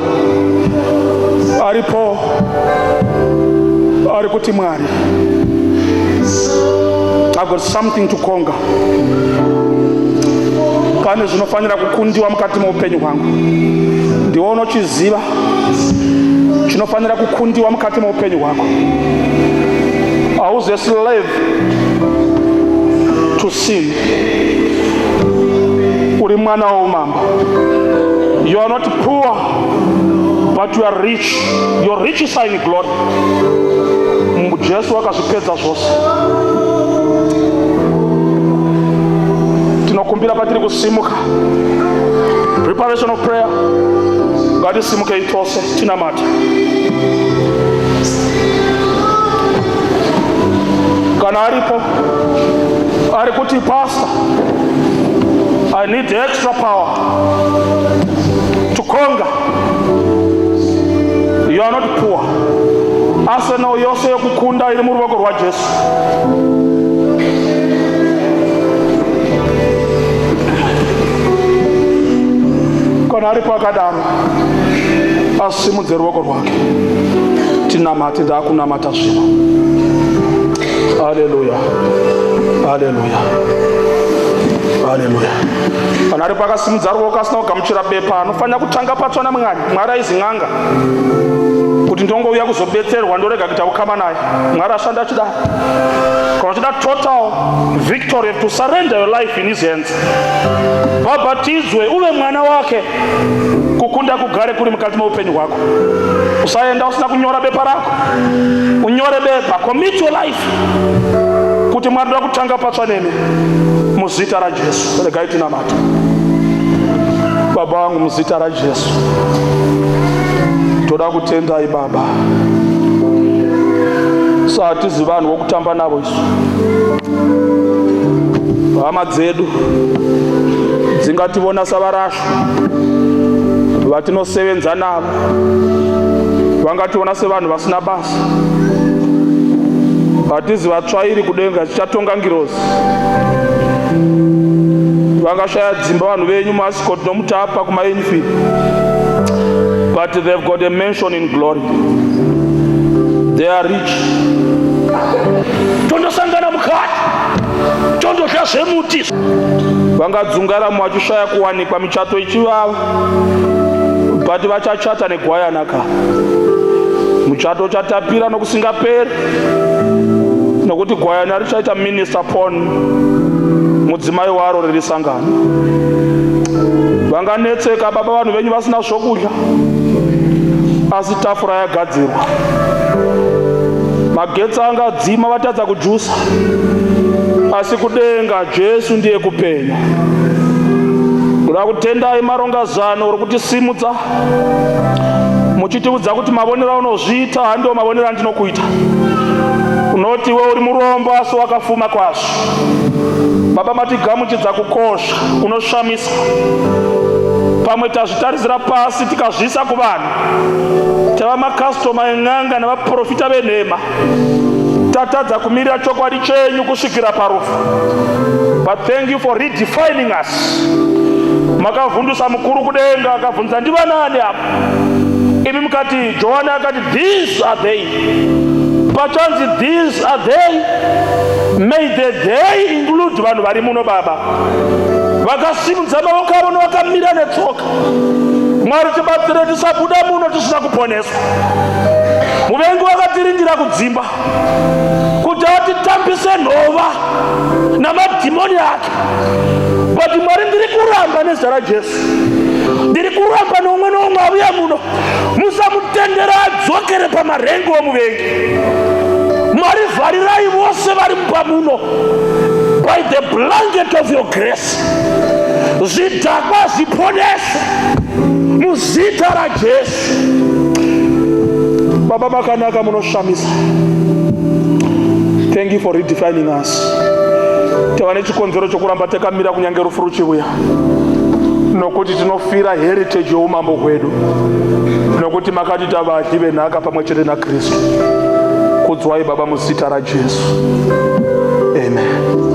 Aripo ari kuti, "Mwari, I've got something to conquer. Pane zvinofanira kukundiwa mukati meupenyu hwangu." Ndiwe unochiziva chinofanira kukundiwa mukati meupenyu hwako. Hauzi slave to sin, uri mwana woumambo. You are not poor, but you are rich. Your riches are in glory. Jesu akazvipedza zvose. Tinokumbira patiri kusimuka, preparation of prayer, ngatisimukei tose tinamata. Kana aripo ari kuti, "Pastor, I need extra power to conquer." You are not poor. Arsenal yose yokukunda iri muruoko rwaJesu. Kana aripo akadaro, Asimudze ruoko rwake, tinamate. Ndaakunamata zvino. Haleluya, haleluya, haleluya. Kana ari pakasimudza ruoko asina kugamuchira bepa, anofanira kutanga patsva naMwari. Mwari aizi n'anga kuti ndongouya kuzobetserwa ndorega kuita ukama naye. Mwari ashanda achidaro. Kana uchida total victory, to surrender your life in His hands, bhabhatidzwe uve mwana wake, kukunda kugare kuri mukati meupenyu hwako. Usaenda usina kunyora bepa rako. Unyore bepa, commit your life kuti Mwari, ndoda kutanga patsva nemi muzita raJesu. Regai tinamata. Baba vangu, muzita raJesu, toda kutendai, Baba. Satizi vanhu vokutamba navo isu. Hama dzedu dzingativona savarashwa, vatinosevenza navo vangationa sevanhu vasina basa. Hatizi vatsvairi kudenga, tichatonga ngirozi. Vangashaya dzimba vanhu venyu muAscot noMutapa kumaInfill, but they've got a mansion in glory. They are rich. Tondosangana mukati, tondodya zvemuti. Vangadzungaramo vachishaya kuwanikwa, michato ichivava, but vachachata negwayana ka. Muchato uchatapira nokusingaperi, nokuti gwayana richaita minister upon mudzimai waro riri sangano. Vanganetseka, Baba, vanhu venyu vasina zvokudya, asi tafura yagadzirwa. Magetsi angadzima, vatadza kujusa, asi kudenga Jesu ndiye kupenya. Kuda kutendai maronga zano rokutisimudza, muchitiudza kuti mavonero aunozviita handiwo mavonero andinokuita. Unoti iwe uri murombo asi wakafuma kwazvo. Baba, matigamuchidza kukosha kunoshamisa. Pamwe tazvitarisira pasi, tikazviisa kuvanhu, tava makastoma en'anga navaprofita venhema, tatadza kumirira chokwadi chenyu kusvikira parufu. But thank you for redefining us. Makavhundusa mukuru kudenga, akabvunza, "Ndivanani apa?" Imi mukati, Johani akati, "These are they." Pachanzi "these are they", may the "they" include vanhu vari muno, Baba, vakasimudza maoko avo nevakamira netsoka. Mwari, tibatsire tisabuda muno tisina kuponeswa. Muvengi wakatirindira kudzimba kuti atitambise nhova namadhimoni ake, but Mwari, ndiri kuramba nezita raJesu. Ndiri kuramba noumwe noumwe auya muno, musamutendera adzokere pamarengo omuvengi. Mwari, vharirai vose vari mumba muno by the blanket of your grace. Zvidhakwa zviponeswe muzita raJesu. Baba makanaka, munoshamisa. Thank you for redefining us. Tava nechikonzero chokuramba takamira kunyange rufu ruchiuya, nokuti tinofira heritage youmambo hwedu, nokuti makatiita vadyi venhaka pamwe chete naKristu. Kudzwai, Baba, muzita raJesu, amen.